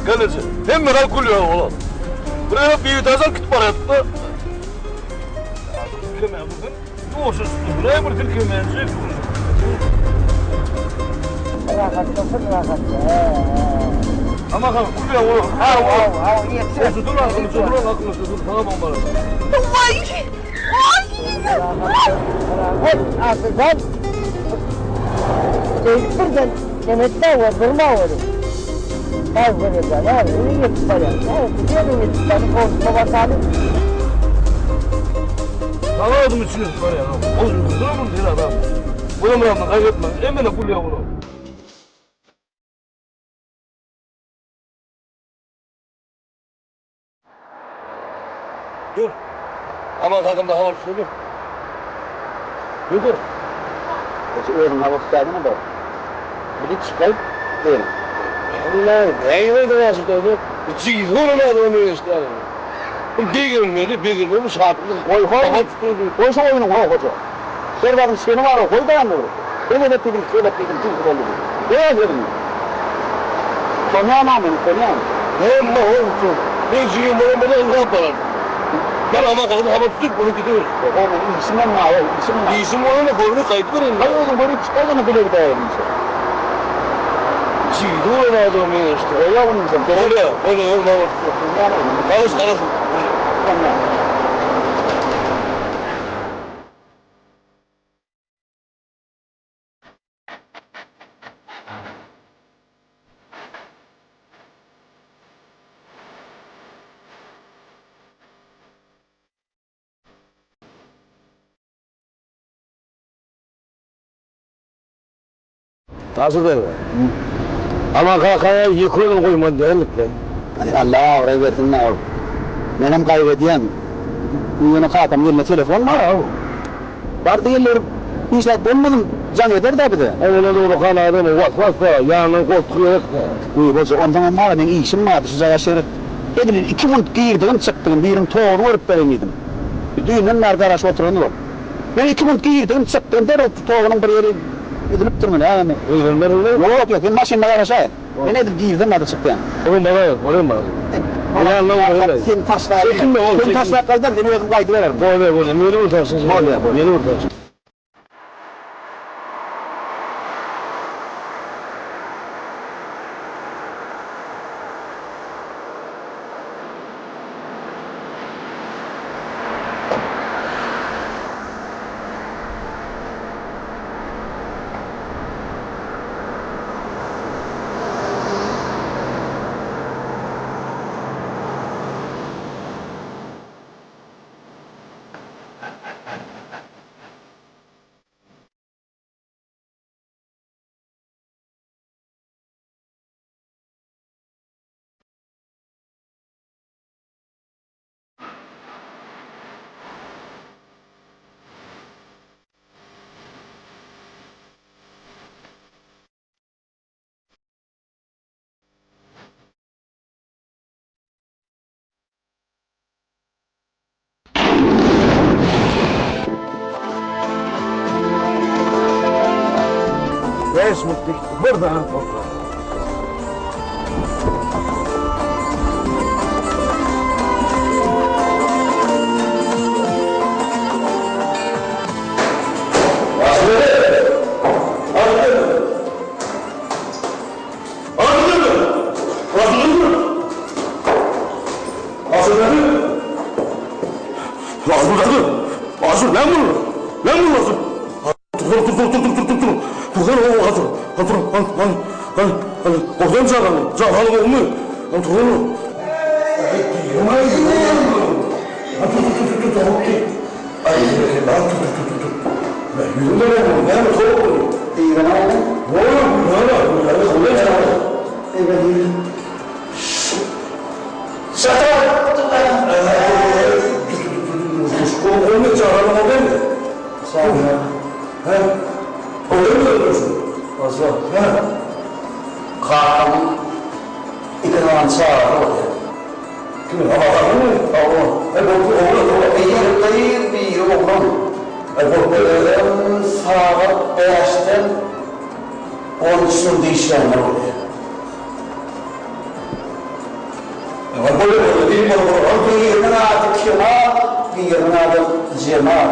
Geliji. Hemmeler gülýär olar. Bir ýere biwdazar gidip barýardyk-da. Silkemän dursun. Ýuwaşja süpürdi. Bir silkemän Rahatlasyn, rahatla. Ama ha, gülýär olar. Haw, haw, haw, ýetişer. Dur, dur, dur, dur, dur, saňa bomba. Waý! Waý! Hop, asydan. Beýdip birden nemetde we durma weli. Gaz berýär, ha, öýe ýetip barýar. Ha, derrew ýetip barýar, gowşutma basaly. Saňa özüm üçin ýetip barýar. Ol dur, dur, adam. Bulam gaýgytma. Emele gülýär olar. Dur. Aman kakamda habar tutuldy. Dur. Goja özüň habar tutýardyňa bar. Bilip çykaýyp berin. Allah, näme boldy boldy? Jigisi bolan adam eşitýär. Bu begenmeli, begenmeli şatlyk. Goý, goý. Goý şu oýnuňy, ho, goja. Her baryň seni bar, goý daýandyr. Bir gezek diýdim, iki gezek diýdim, tüýs boldy. Goý sözüňi. Utanýan-a men, utanýan. Hemme howpsuz. Men jigim bolan bolsa ylgap barardym. Ben aman kakam habar tutup, ony gidiber. Ho, meniň işimem bar, ho, işim bar. Işiň bolanda görüp gaýdyp ber indi. Haý, özüň görüp çykaýsana bile gidäýelim işe. Süýdi bolan adama meňzeşdi. Goýa ondan. Bolýa, bolýa, bolýa. Garaş, garaş. Asyl däl. Aman kakaýa ýeke özüni goýmaly däldik-le. Aý, Alla abraý bersin-dä. Menem gaýgy edýän. Ýöne kakamyň elinde telefon bar-ow. Bardy geldi bir zat bolmasyn, jaň eder-dä bize. Aý, olar ullakan adam, was-was-da, ýanyndan goltgy gerek-dä. Goý, bolsa, onsoňam bar-a, meň işim bardy, şu jaýa şeýdip, edil iki minut girdigim, çykdygym, biriniň toguny görüp bereýin diýdim. Düýnden bäri garaşyp oturandyr ol. Men iki minut girdigim, çykdygym, derrew togunyň bir ýeri üzülipdirmi, nämemi. Öýlenmediňmi? Ýok, ýok, sen maşynda garaşaý. Men edil girdim hadi çykýan. Oý malaý, oý malaý. Seni taşlap. Çekinme ol. Seni taşlap gaýdar, seni özüm gaýdybererin. Bolýa, bolýa. Meni ursaň, Bolýa, bolýa. Meni ursaň. Bäş minut geçdi, bir sany toprak. Kakamyň iki sany çagasy bolýar. Kimiň? Abadanmy? Hawa. Biri gyz, biri oglan. Özem sagat bäşden on üç minut işlänler bolýar. Biriniň ady Kemal, biriniň ady Jemal.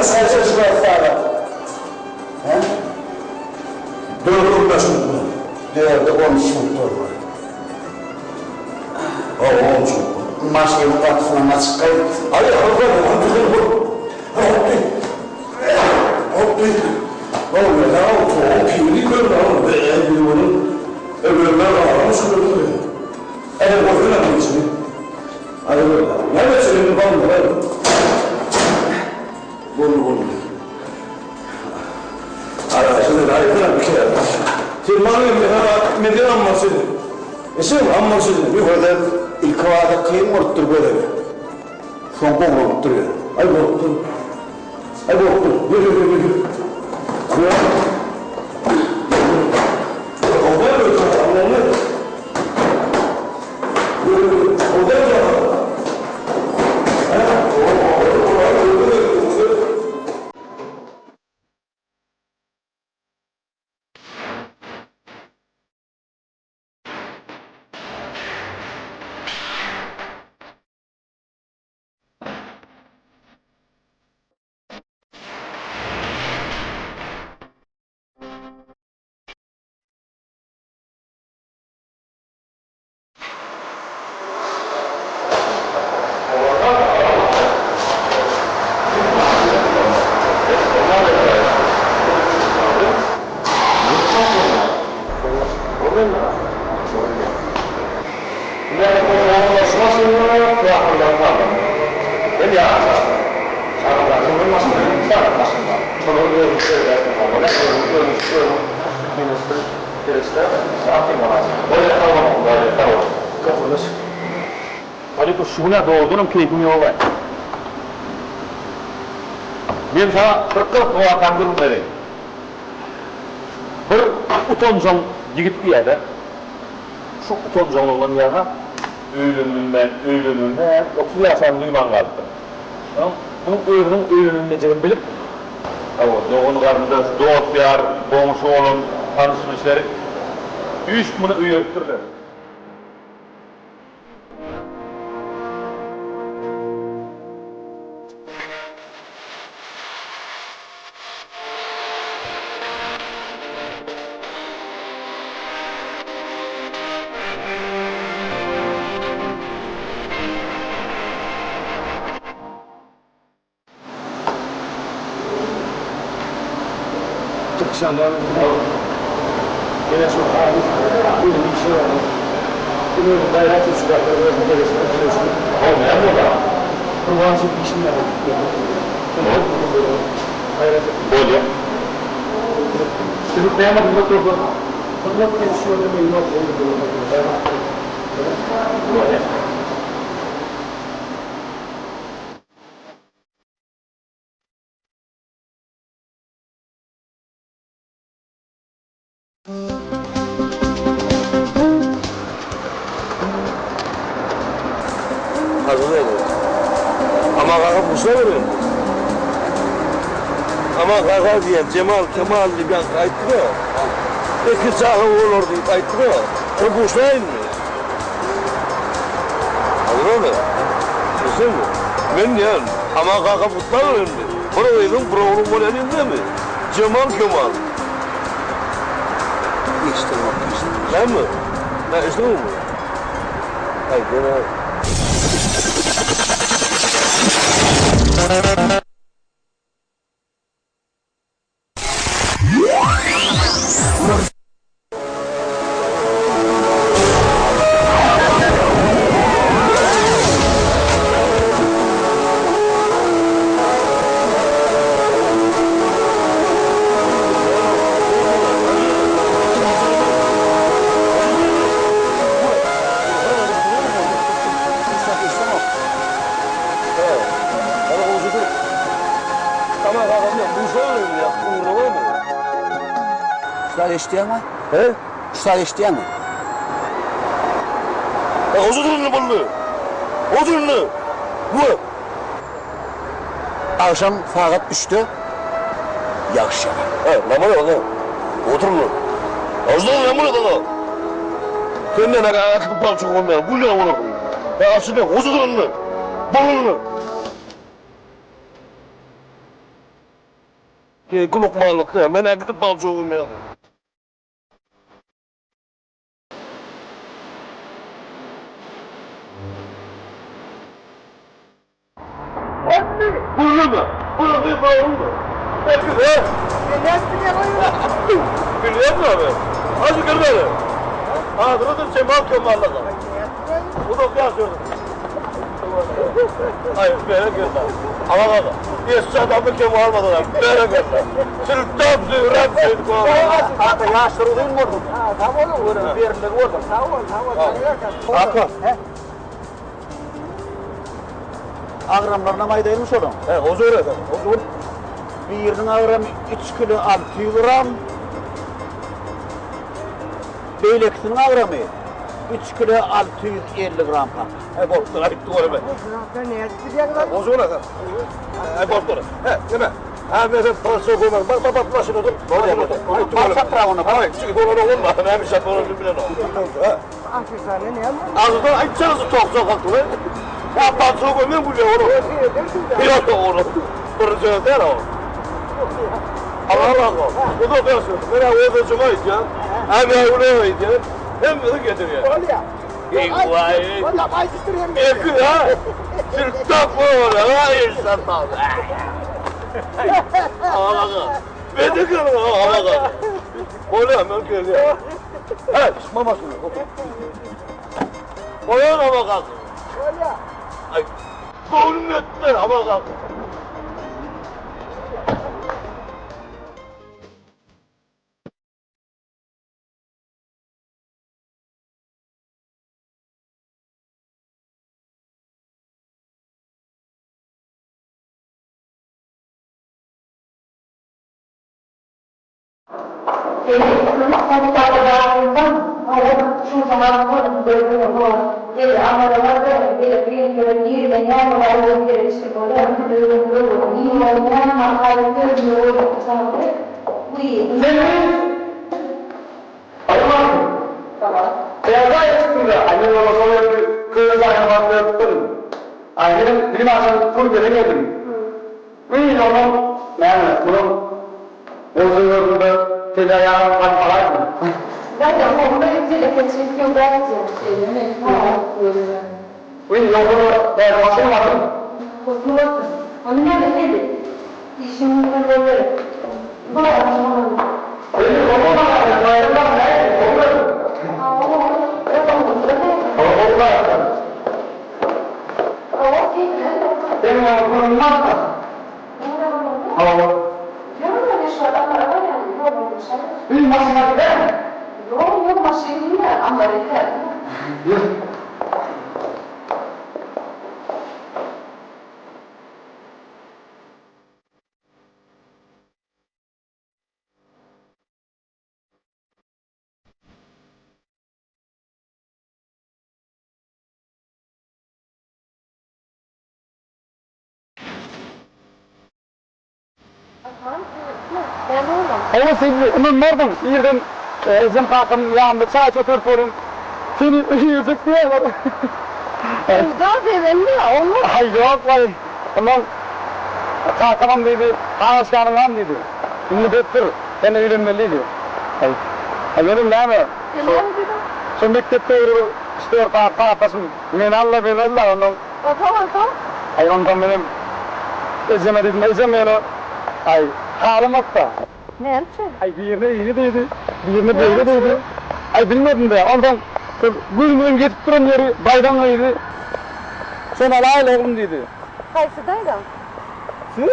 Näçe çykaýar sagat? Hä? Dörde on bäş minut boldy. Dörde on üç minut boldy. Hawa, on üç minut boldy. Maşynyň gapysyndan açyk gaýt. Aý, hawa, hawa, hopdy. Hopdy. Gözel ilkibada kyn bolupdyr Gözele. Soň gowulypdyr ýöne. Aý bolupdyr. Aý bolupdyr. Ýör ýör ýör ýör. Özüň seredäýseň bolýar. Özüň özüň özüň ministr seretseň atym bolar. Bolýar sag boluň Hudaýa sag boluň. Gapyrdaş. Halypa şu gün-ä dogrudanam keýpim ýog-aý. Men saňa bir gyzykly wakany gürrüň bereýin. Bir utanjaň ýigit diýýä-de. Şu utanjaňlygyndan ýaňa öýlenilmän, öýlenilmän 30 ýaşany duýman galypdyr. Soň munuň özüniň öýlenilmejegini bilip, hawa, dogan-garyndaş, dost-ýar, goňşy bolan tanyş-bilişleri üýşüp muny öýeripdirler. Türküstandan Ýene şu halys uly işe ýaraýar. Sen özüň gaýrat et şu zatlary özüň gereşip bilersiň. Hawa näme boldy agam? Bir wajyp işim bar diýip geldim. Sen gaýrat et. Bolýa. Siz näme hyzmat bolsa? Hyzmat men şu ýerde men ýok gaýrat et. Bolýa. Hazır oldu. Ama kaka buşa verin. Ama kaka diýen Cemal Kemal diýip ýaňky aýtdy da. Iki çaga bolar diýip aýtdy da. Şo buşlaýynmy? Hazır oldu. Düşünmi? Men diýen Ama kaka buşla verin. Bir gyzyň bir ogluň bolýan ýerindemi? Jemal Kemal. Eşidenok, eşitdim. Näme? Nä eşidiňmi? Aý, ýene. Eşidýäňmi? He? Şu zat eşidýäňmi? E, oturun boldy. Oturun. Bu. Agşam sagat üçde ýagyş ýagar. He, näme boldy? Oturun. Oturun, näme boldy? Sen näme atyp balçyk bolmaýar? Gülýän bolar. He, asyl oturun. Boldy. Gulukmanlykda men ägidip balçyk bolmaýar. Ata ýaşlar uzyn bolsun. Sag boluň, göreniň berilmegi bolsun. Sag bol, sag bol. Aka. Agramlarynam aýdaýynmy şolaň? He, huzur eder, huzur. Biriniň agramy üç kilo 600 gram. Beýlekisiniň agramy üç kilo 650 gram kaka. He, bolupdyr, aýtdy göreme. Huzur eder. He, bolupdyr. He, neme? Ha, men parça goýman. Bak, bak, bak, maşyna dur. Bolýar, bolýar. Bak, çatrak ony. Haý, çünki bolan oglan bar. Näme şat bolan bilen o. Ha. Ağzından aýtsaňyz toksa kalkdy. Ya parça goýman gülýär onu. Ýok, onu. Bir söz däl o. Allah Allah. O da gelsin. Men o da aýtýan. Ha, men onu aýtýan. Hemmesi getirýär. Bolýar. Vay. Bolýar, aýdyşdyr hem. Eki ha. Sirkten bu ha insan Allah. Ben de görüyorum Allah. Bolýar, men gelýär. He, mamasını. Bolýar ama kalk. Bolýar. Ay, göwnüm ýetdi ama kalk. Hawa Selbi, ynanmarsyň, irden ejem kakam ýanynda çaý içip oturyp welin, seni öýerjek diýýärler. Ynha begenme, oňa. Aý ýok waý, onnoň kakamam diýdi, garaşýanyňam diýdi. Indi besdir, sen öýlenmeli diýdi. Aý, aý menem näme, Sen näme diýdiň? Şo mekdepde bir üç-dört sany sahdaşym meni alla, meni alla, onnoň. Onsoň, onsoň? Aý, onsoň menem ejeme diýdim, ejem ýöne, aý, halamok-da. Näme üçin? Aý, birine eýle diýdi, birine beýle diýdi. Aý, bilmedim-dä. Onsoň şol gözümiziň ýetip duran ýeri daýzaň gyzy. Şony alaýyl, oglum diýdi. Haýsy daýzaň? Şu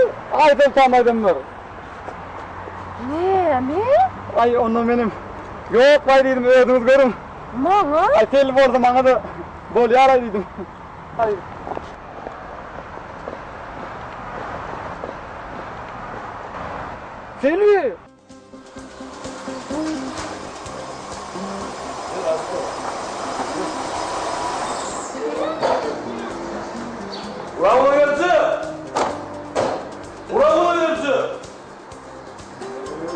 Aýsoltan daýzamlar. Näme? Aý, onda menem, Ýok, baý diýdim, özüňiz görüň. Maňa? Aý, telli bolsa maňa-da bolýar-aý diýdim. Aý. Selbi! Bravo geldi! Bravo geldi!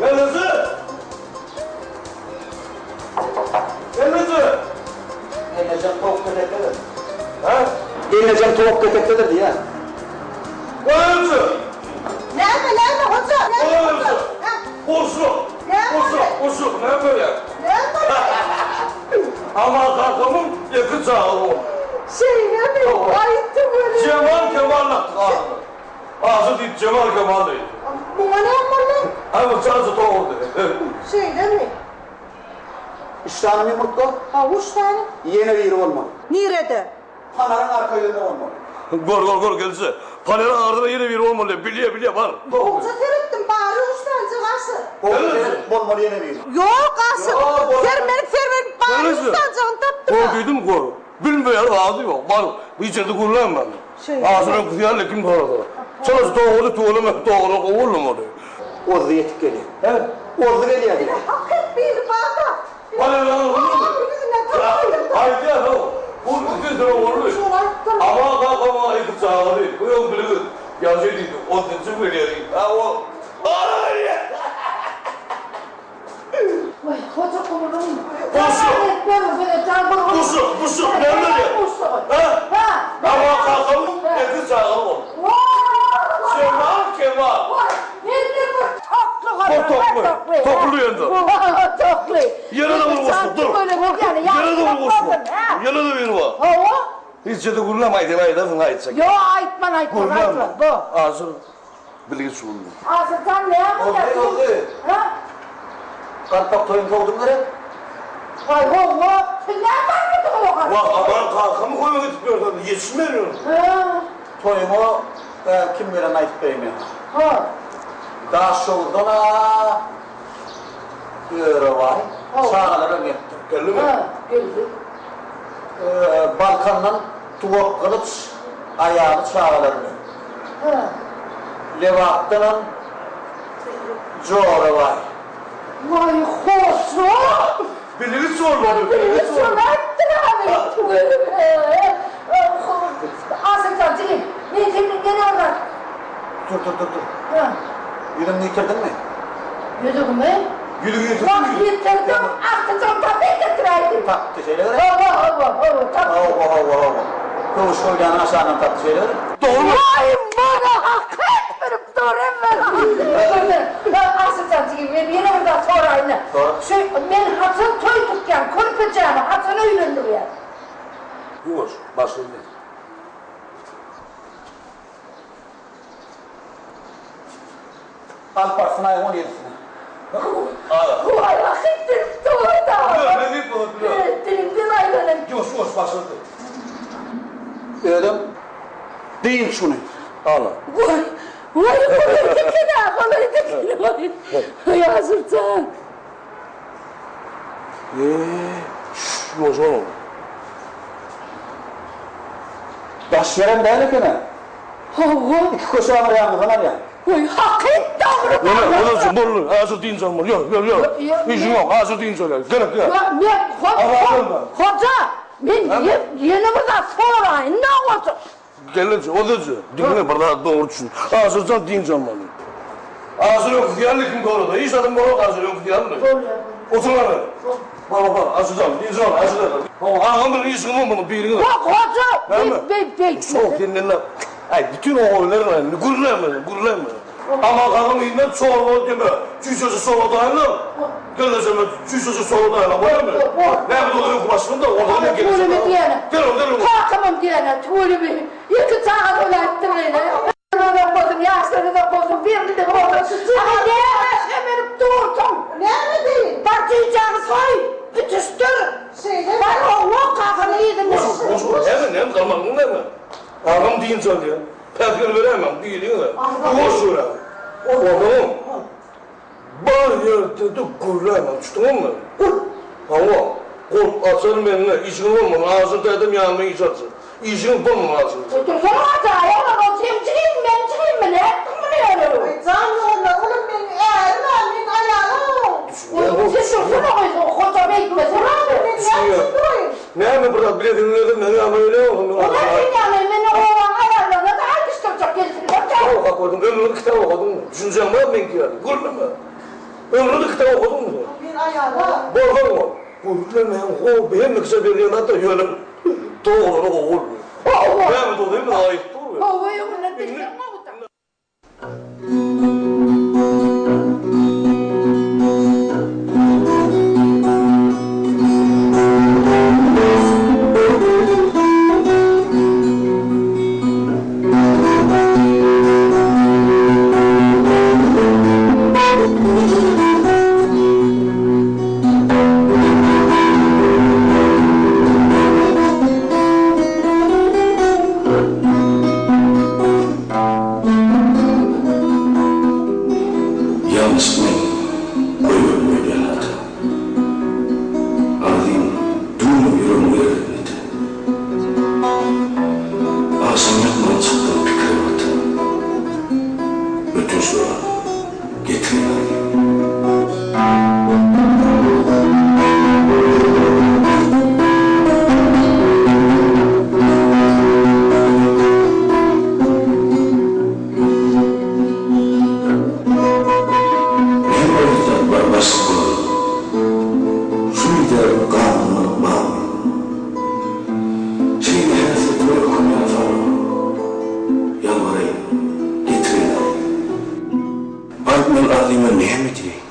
Geldi! Geldi! Gelnejem towuk ketekdedir. Ha? Gelnejem towuk ketekdedir diýýär. Geldi! Näme, näme, hoja? Näme, hoja? Ha? Buşluk! Näme Buşluk, buşluk, näme bolýar? Näme bolýar? Aman kakamyň eki çaga boldy. Şeýlemi? Aýtdy weli. Jemal Kemal dakdyk adyny. Ajy diýip Jemal Kemal diýdi. Muňa näme boldy? Aý bu çaga dogurdy. Şeýlemi? Üç sanymy ýumurtga? Hawa, üç sany. Ýene biri bolmaly. Nirede? Panaryň arka ýüzünde bolmaly. Gör, gör, gör, gelje. Paneriň aňyrsynda ýene biri bolmaly. Bilýä, bilýä, bar. Gowja seretdim, bary üç sanyja garşy. Gowja seret, bolmaly ýene biri. Ýok, garşy. Sermenip, sermenip, bary üç sanjygyny tapdym-a. Gör diýdim, gör. Bilmeýän zady ýok. Bar, bu içerde gürlän bar. Asyl öňküsi ýaly kim sorasa. Çalaja dogry tüweleme, dogry gowy boldum ony. Ozzy ýetip gelýär. Hä? Ozzy gelýär diýýär. Hak et biri bar-da. Aýdýan-ow, bu üstesine boldy. Aman kakama iki çagaly, bu öň biligiz, ýagşy diýdi, otuzynjy gelýär diýdi. Hä, o Ara gelýär! Buşluk! Buşluk, buşluk, näme bolýar? Hä? Aman kakamyň iki çagaly boldy. Jemal, Kemal. Bor tokly. Tokly ýende. Tokly. Ýene-de bir goşgy, dur. Ýene-de bir goşgy. Ýene-de biri bar. Hawa. Hiç ýerde gürleme aýdýan aýdarsyň aýtjak. Ýok, aýtman, aýtman, aýtman. Bo. Asyl bilgiç boldy. Asyljan näme bolýar? Boldy, boldy. Ha? Galpak toýuny sowduň gerek? Aý, hawa. Siz näme barmydyňyz o galpak? Wah, aman kakamy goýmak edip ýörsen, ýetişmerin. Hä. Toýuňa kim gelenini aýdyp bereýin men saňa. Ha. Daşoguzdan-a Örebaý çagalar hem gelipdir. Geldimi? Ha, geldi. Balkandan Tuwak Gylyç aýaly çagalary bilen. Ha. Lebapdanam Jorabaý. Waý hoja! Bilgiç bolmaly. Bilgiç bolaýypdyr abi. Tüweleme. Aşyrjan jigim, men senden ýene bir zat. Dur, dur, dur, dur. Hä. Ýüzüňi ýitirdiňmi? Ýüzügimi? Ýüzügi ýitirdiňmi? Wah, ýitirdim, agtyjagym tapyp getiräýdim. Tapdy, şeýle gerek? Hawa, hawa, hawa, tapdy. Hawa, hawa, hawa. Köwüş goýlanyň aşagyndan tapdy, şeýle gerek? Dogrumy? Waý, muny hakyt bilip dur, emma. Aşyrjan jigim, men ýene bir zat soraýyn-da. Sora. Şu, men haçan toý tutýan, körpejämi haçan öýlendirýän? Ýuwaş, başyny ber. Alyp barsyn aýyň on ýedisine. Waý, hakyt bilip dur-da. Dilimden aýlanan. Ýuwaş, ýuwaş, başyny. Özem dynç güni. Ala. Waý, waý, golaýda eken-ä, golaýda eken, waý. Waý, Aşyrjan. Eee, şşş, ýuwaş boluň. Daş ýerem däl eken-ä. Hawa. Iki köçe aňry ýanymyzdan alýan. Waý, hakyt dogry Ýöne, ýöne, boldy, häzir dynç almaly. Ýör, ýör, ýör. Işiň ýok, häzir dynç alýar. Gerek ýok. Ýok, men, hoja, men ýene bir zat soraýyn-da, hoja. Gelneje, ozaja, diňle bir zat dogry düşün. Aşyrjan dynç almaly. Aşyr öňküsi ýaly kim gorada. Hiç adam bolar Aşyr öňküsi ýaly. Bolýar. Otur hany. Bar bar Aşyrjan dynç al Aşyr aga. Hawa agam bilen işiňiz bolmaly biriňiz. Ýok hoja Näme? beýt beýtme. Şo senden Aý bütin oba biler gürleme gürleme. Aman kakaň yzyndan çorba diýme. Çüýşeje çorba daýyna. Gelnejeme çüýşeje çorba daýyna bolýarmy? Näme dogry öňki başlygym-da, onda men gelnejem. Tüweleme diýene. Gel ol, gel ol. Kakamam diýene, tüweleme. Iki çaga bolaýypdyr ene. Uzak bolsun, ýaşlar uzak bolsun, birligi bolsun. Aý, näme semirip dursuň? Näme diýin? Bar çüýşäňi soý, ütüşdir. Şeýlemi? Bar oglan kakanyň yzyndan. Goşur, goşur, näme, näme, galmagyň näme? Agam dynç alýar. Päsgel beräýmäň, biliňiz-ä. Goşur-a. Oglum. Bar ýerde-de gürlämän, düşdüňizmi? Hawa, gulp açar mende, işiňiz bolmasyn, Aşyr dädem ýanymda iş açar. Işiňiz bolmasyn Aşyr dädem. Otursana ajaý, oglan, ol seň jigimmi, meň jigimmi, nätdiň muny ýöne? Aý, jan doganlar, olam meň ärim-ä, meň aýalym. Oý, sen dursana goý, hoja beýtmesene. Men näme üçin duraýyn? Näme bir zat bilesiňiz gelse, men ýanyma gelýän bolsam, men Olar Aşyr seň ýanyna, meni obaň aýallaryna-da aýdyşdyrjak gelsinler-dä. Kitap okap gördüň, ömrüňde kitap okadyňmy? Düşünjeň bar meňki ýaly, gürleme. Ömrüňde kitap okadyňmy sen? Men aýala. Bolsaň bol. Gürlemäň gowy, hemme kişä berýän zat-da, ýöne dogrulary gowy bolmaýar. Hawa. Näme dogry, hemme aýyp dur. Hawa, öňünden bilseň gowy-da. Ýalňyş men goýberdim öýdýän hata. Arzym düwnüp ýüregime eredin ite. Agşam ýatman çykdym pikire bata. Ötünç sorap getirin arzym. Näme aýtsak bar başyk bolan. Şu ýerde galmalyk barmy? Şeýle häsiýetime ökünýän soňra. Ýalbaraýyn, getirin alyň. Baryp men arzyma näme diýeýin?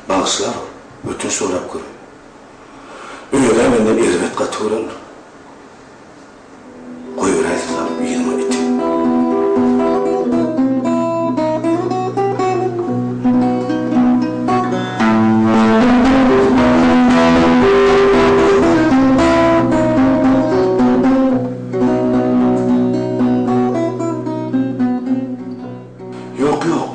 Bagyşlar ol, ötünç sorap göreýin. Öz-ä menden erbet gaty görendir. Goýberäýse salyp yzyma iti. Ýok, ýok.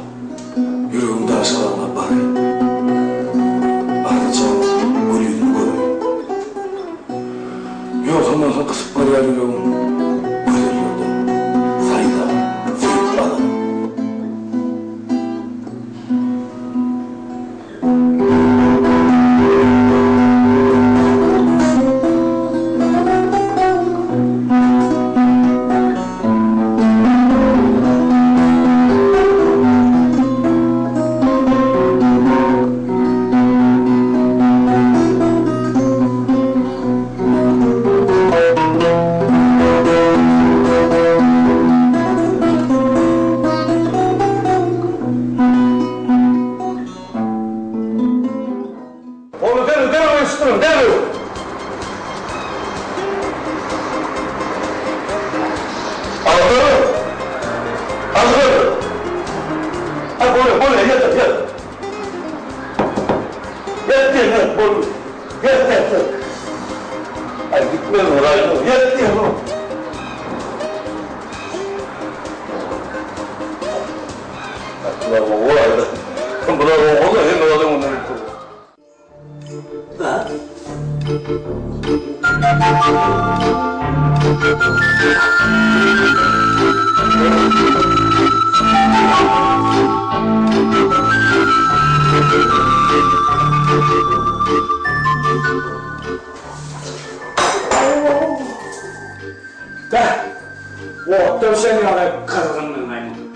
Bular gowy-aýda. Bular gowy-da, hemme zat öňünden bilip dur. Beh! Otda bişen ýaly gyzgynlygyny aýdyň.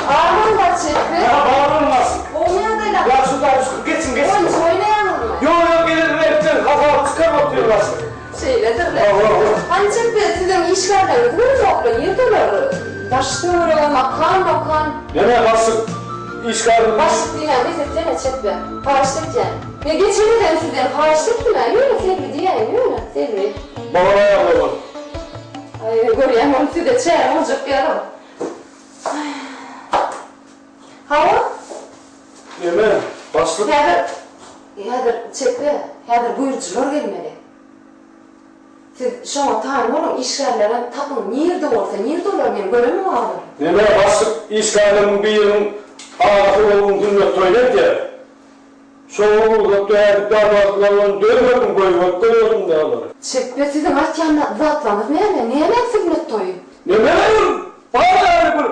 Arman bar çekdi. Ýa barylmaz. Gowy ýagdaýlar. Ýagşy Hudaýa şükür geçiň geçiň. Oýunçy oýnaýaňyzmy? Ýok ýok gelelim ertir hasaby çykaryp otyr başlyk. Şeýledirle. Hawa hawa. Hany çekdi siziň işgärleriňiz görünokla nirde olar? Daş töweregem akan makan. Neme başlyk işgärimiz. Başlyk diýmän bes etsene çekdi. Haýyşt etýän. Men geçen gezegem sizden haýyşt etdim-ä ýöne Selbi diýäýiň ýöne Selbi. Bolan aýal bolan. Aý görýän ol size çäre boljak ýaly. Hawa. Neme, başlyk? Häzir, häzir çekge, häzir buýrujylar gelmeli. Siz şoňa taýyn boluň, işgärlerem tapyň, nirde bolsa, nirde olar, men göremok olary. Neme, başlyk, işgärleriň biriniň agasy oglunyň sünnet toýuny edýär. Şoňa rugsat berdik dabardylar ony dörmedim goýberip goýberdim daglara. Çekge siziň aýtýan zatlaryňyz näme? Nämäň sünnet toýy? Neme ol bar ýaly bir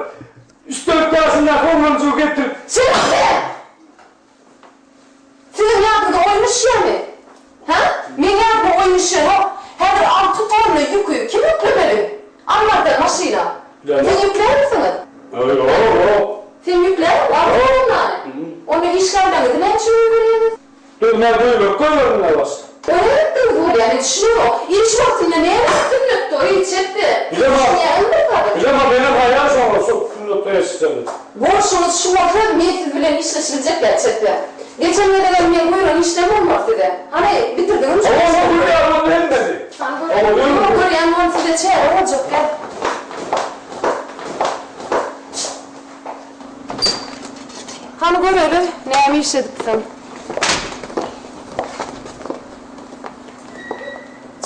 üç-dört ýaşyndaky oglanjygy getirip. Çekge! Siziň ýadyňyza oýun düşýärmi? Hä? Meň ýadyma oýun düşenok. Häzir alty tonna ýüki kim ýüklemeli? Ammardan maşyna. Siz ýüklärmisiňiz? Ýok, ýok. Sen ýüklärmiň alty tonnany? Onda işgärleriňizi näme üçin goýberýäňiz? Dözmän goýberip goýberdim-dä başda. O nätdiňiz bolýa, men düşünemok. Iş wagtynda näme sünnet toýy, çepbe? Düşünýäňizmi bir zada? Bilemok, menem haýran şoňa, şol sünnet toýa çykjagym. Bolşuňyz şu bolsa, men siz bilen işleşibiljek däl, çepbe. Geçen gezegem meň buýran işlerim bolmady size. Hany, bitirdiňizmi şu Hawa, işi? görýän boldy hemmesi. Hany görýän. Ýok, görýän boldy size çäre boljak däl. Hany göreli, näme iş edipsiň?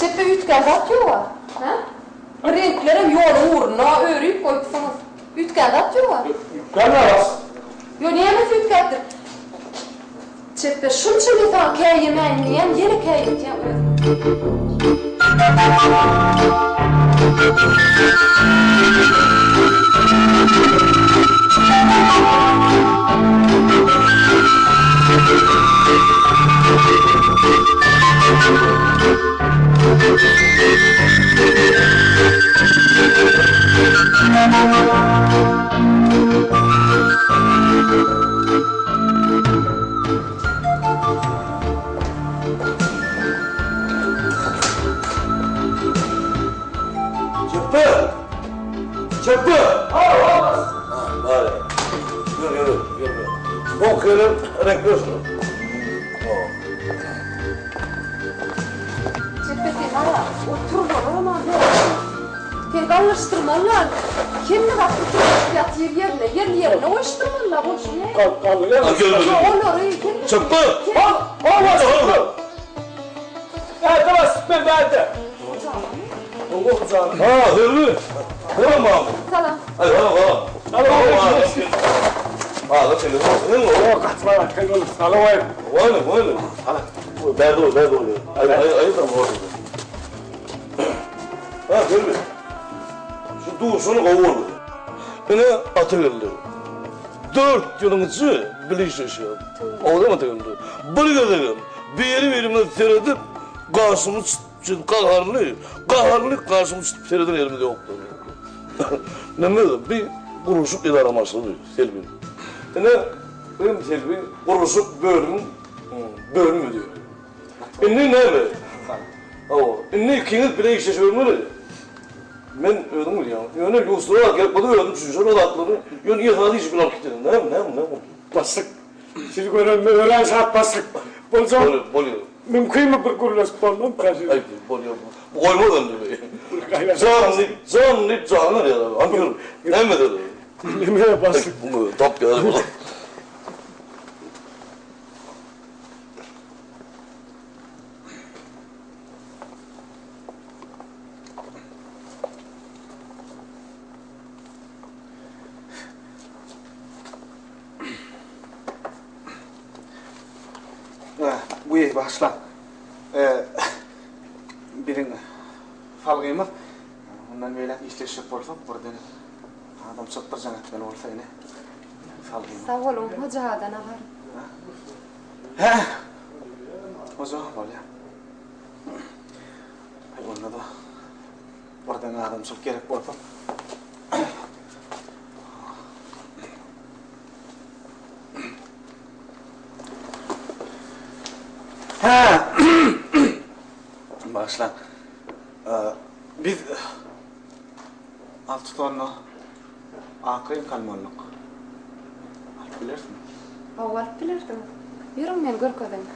Çepbe üýtgän zat ýog-a, hä? Bu reňklerem ýoluň ugruna örüp goýupsyňyz. Üýtgän zat ýog-a? Üýtgän raz. Ýo, nämesi üýtgäpdir? Çepbe şunça men saňa käýemäýin diýýän, ýene käýetýäň özüňi. Çöpbe! Çöpbe! Ha, bar. Ýör, ýör, ýör. Ok ýör, reňk bersin. Çöpbe sen ara, otur bolarma ýok. Sen gallaşdyrmalylar. Hemme zat oturyp ýatyr ýerine, ýerli ýerine goýuşdyrmalylar bolşuny. Olary Çykdy. Hop, hop, hop. Bärde bas, ben bärde. Ha, Hürri. Salam abi. Salam. Ay, salam, salam. Salam. Ha, da telefon. O kaçma bak, salam. Vay, vay. Bärde ol, bärde ol. Ay, ay, ay, da ol. Ha, Hürri. Şu duşuny gowy boldy. Ine ata geldi. Dört ýylyň içi bile işleşýär. Owadan ata geldi. Bir gezegem biri-birimize seredip, gaşymyz çytyp, gaharly, gaharly gaşymyz çytyp sereden ýerimiz ýokdy. Neme, bir gurluşyk edara başlygy Selbi. Ine, hem Selbi gurluşyk bölümiň bölüm müdiri. Indi näme? Hawa, indi ikiňiz bile işleşibermeli. Men özüň bilýäň. Ýöne lýustra gerek bolsa özüm düşünşerin o zatlary. Ýöne esasy işi bile alyp giteliň. Näme, näme, näme boldy? Başlyk, sizi görenime örän şat başlyk. Boljak. Bolýar, bolýar. Mümkinmi bir gürleşip bolmazmyka siz? Aý, bolýar. Bu goýmaz indi. Jan diýip, jan diýip janyny alýar. Hany ýör. Näme mesele? Neme başlyk? Tap ýaly. Wiý, bagyşlaň. Biziň salgymyz mundan beýläk işleşjek bolsak birden adam çykyp bir jaň etmeli bolsa ine salgymyz. Sag boluň, Hoja aga nahar. Hä? Hoja bolýa. Aý onda-da birden adamçylyk gerek bolsa. Hä. Bagyşlaň. Biz alty tonna ak reňk almalydyk. Alyp bilerismi? Hawa, alyp bilersiňiz. Ýörüň, men görkezeýin.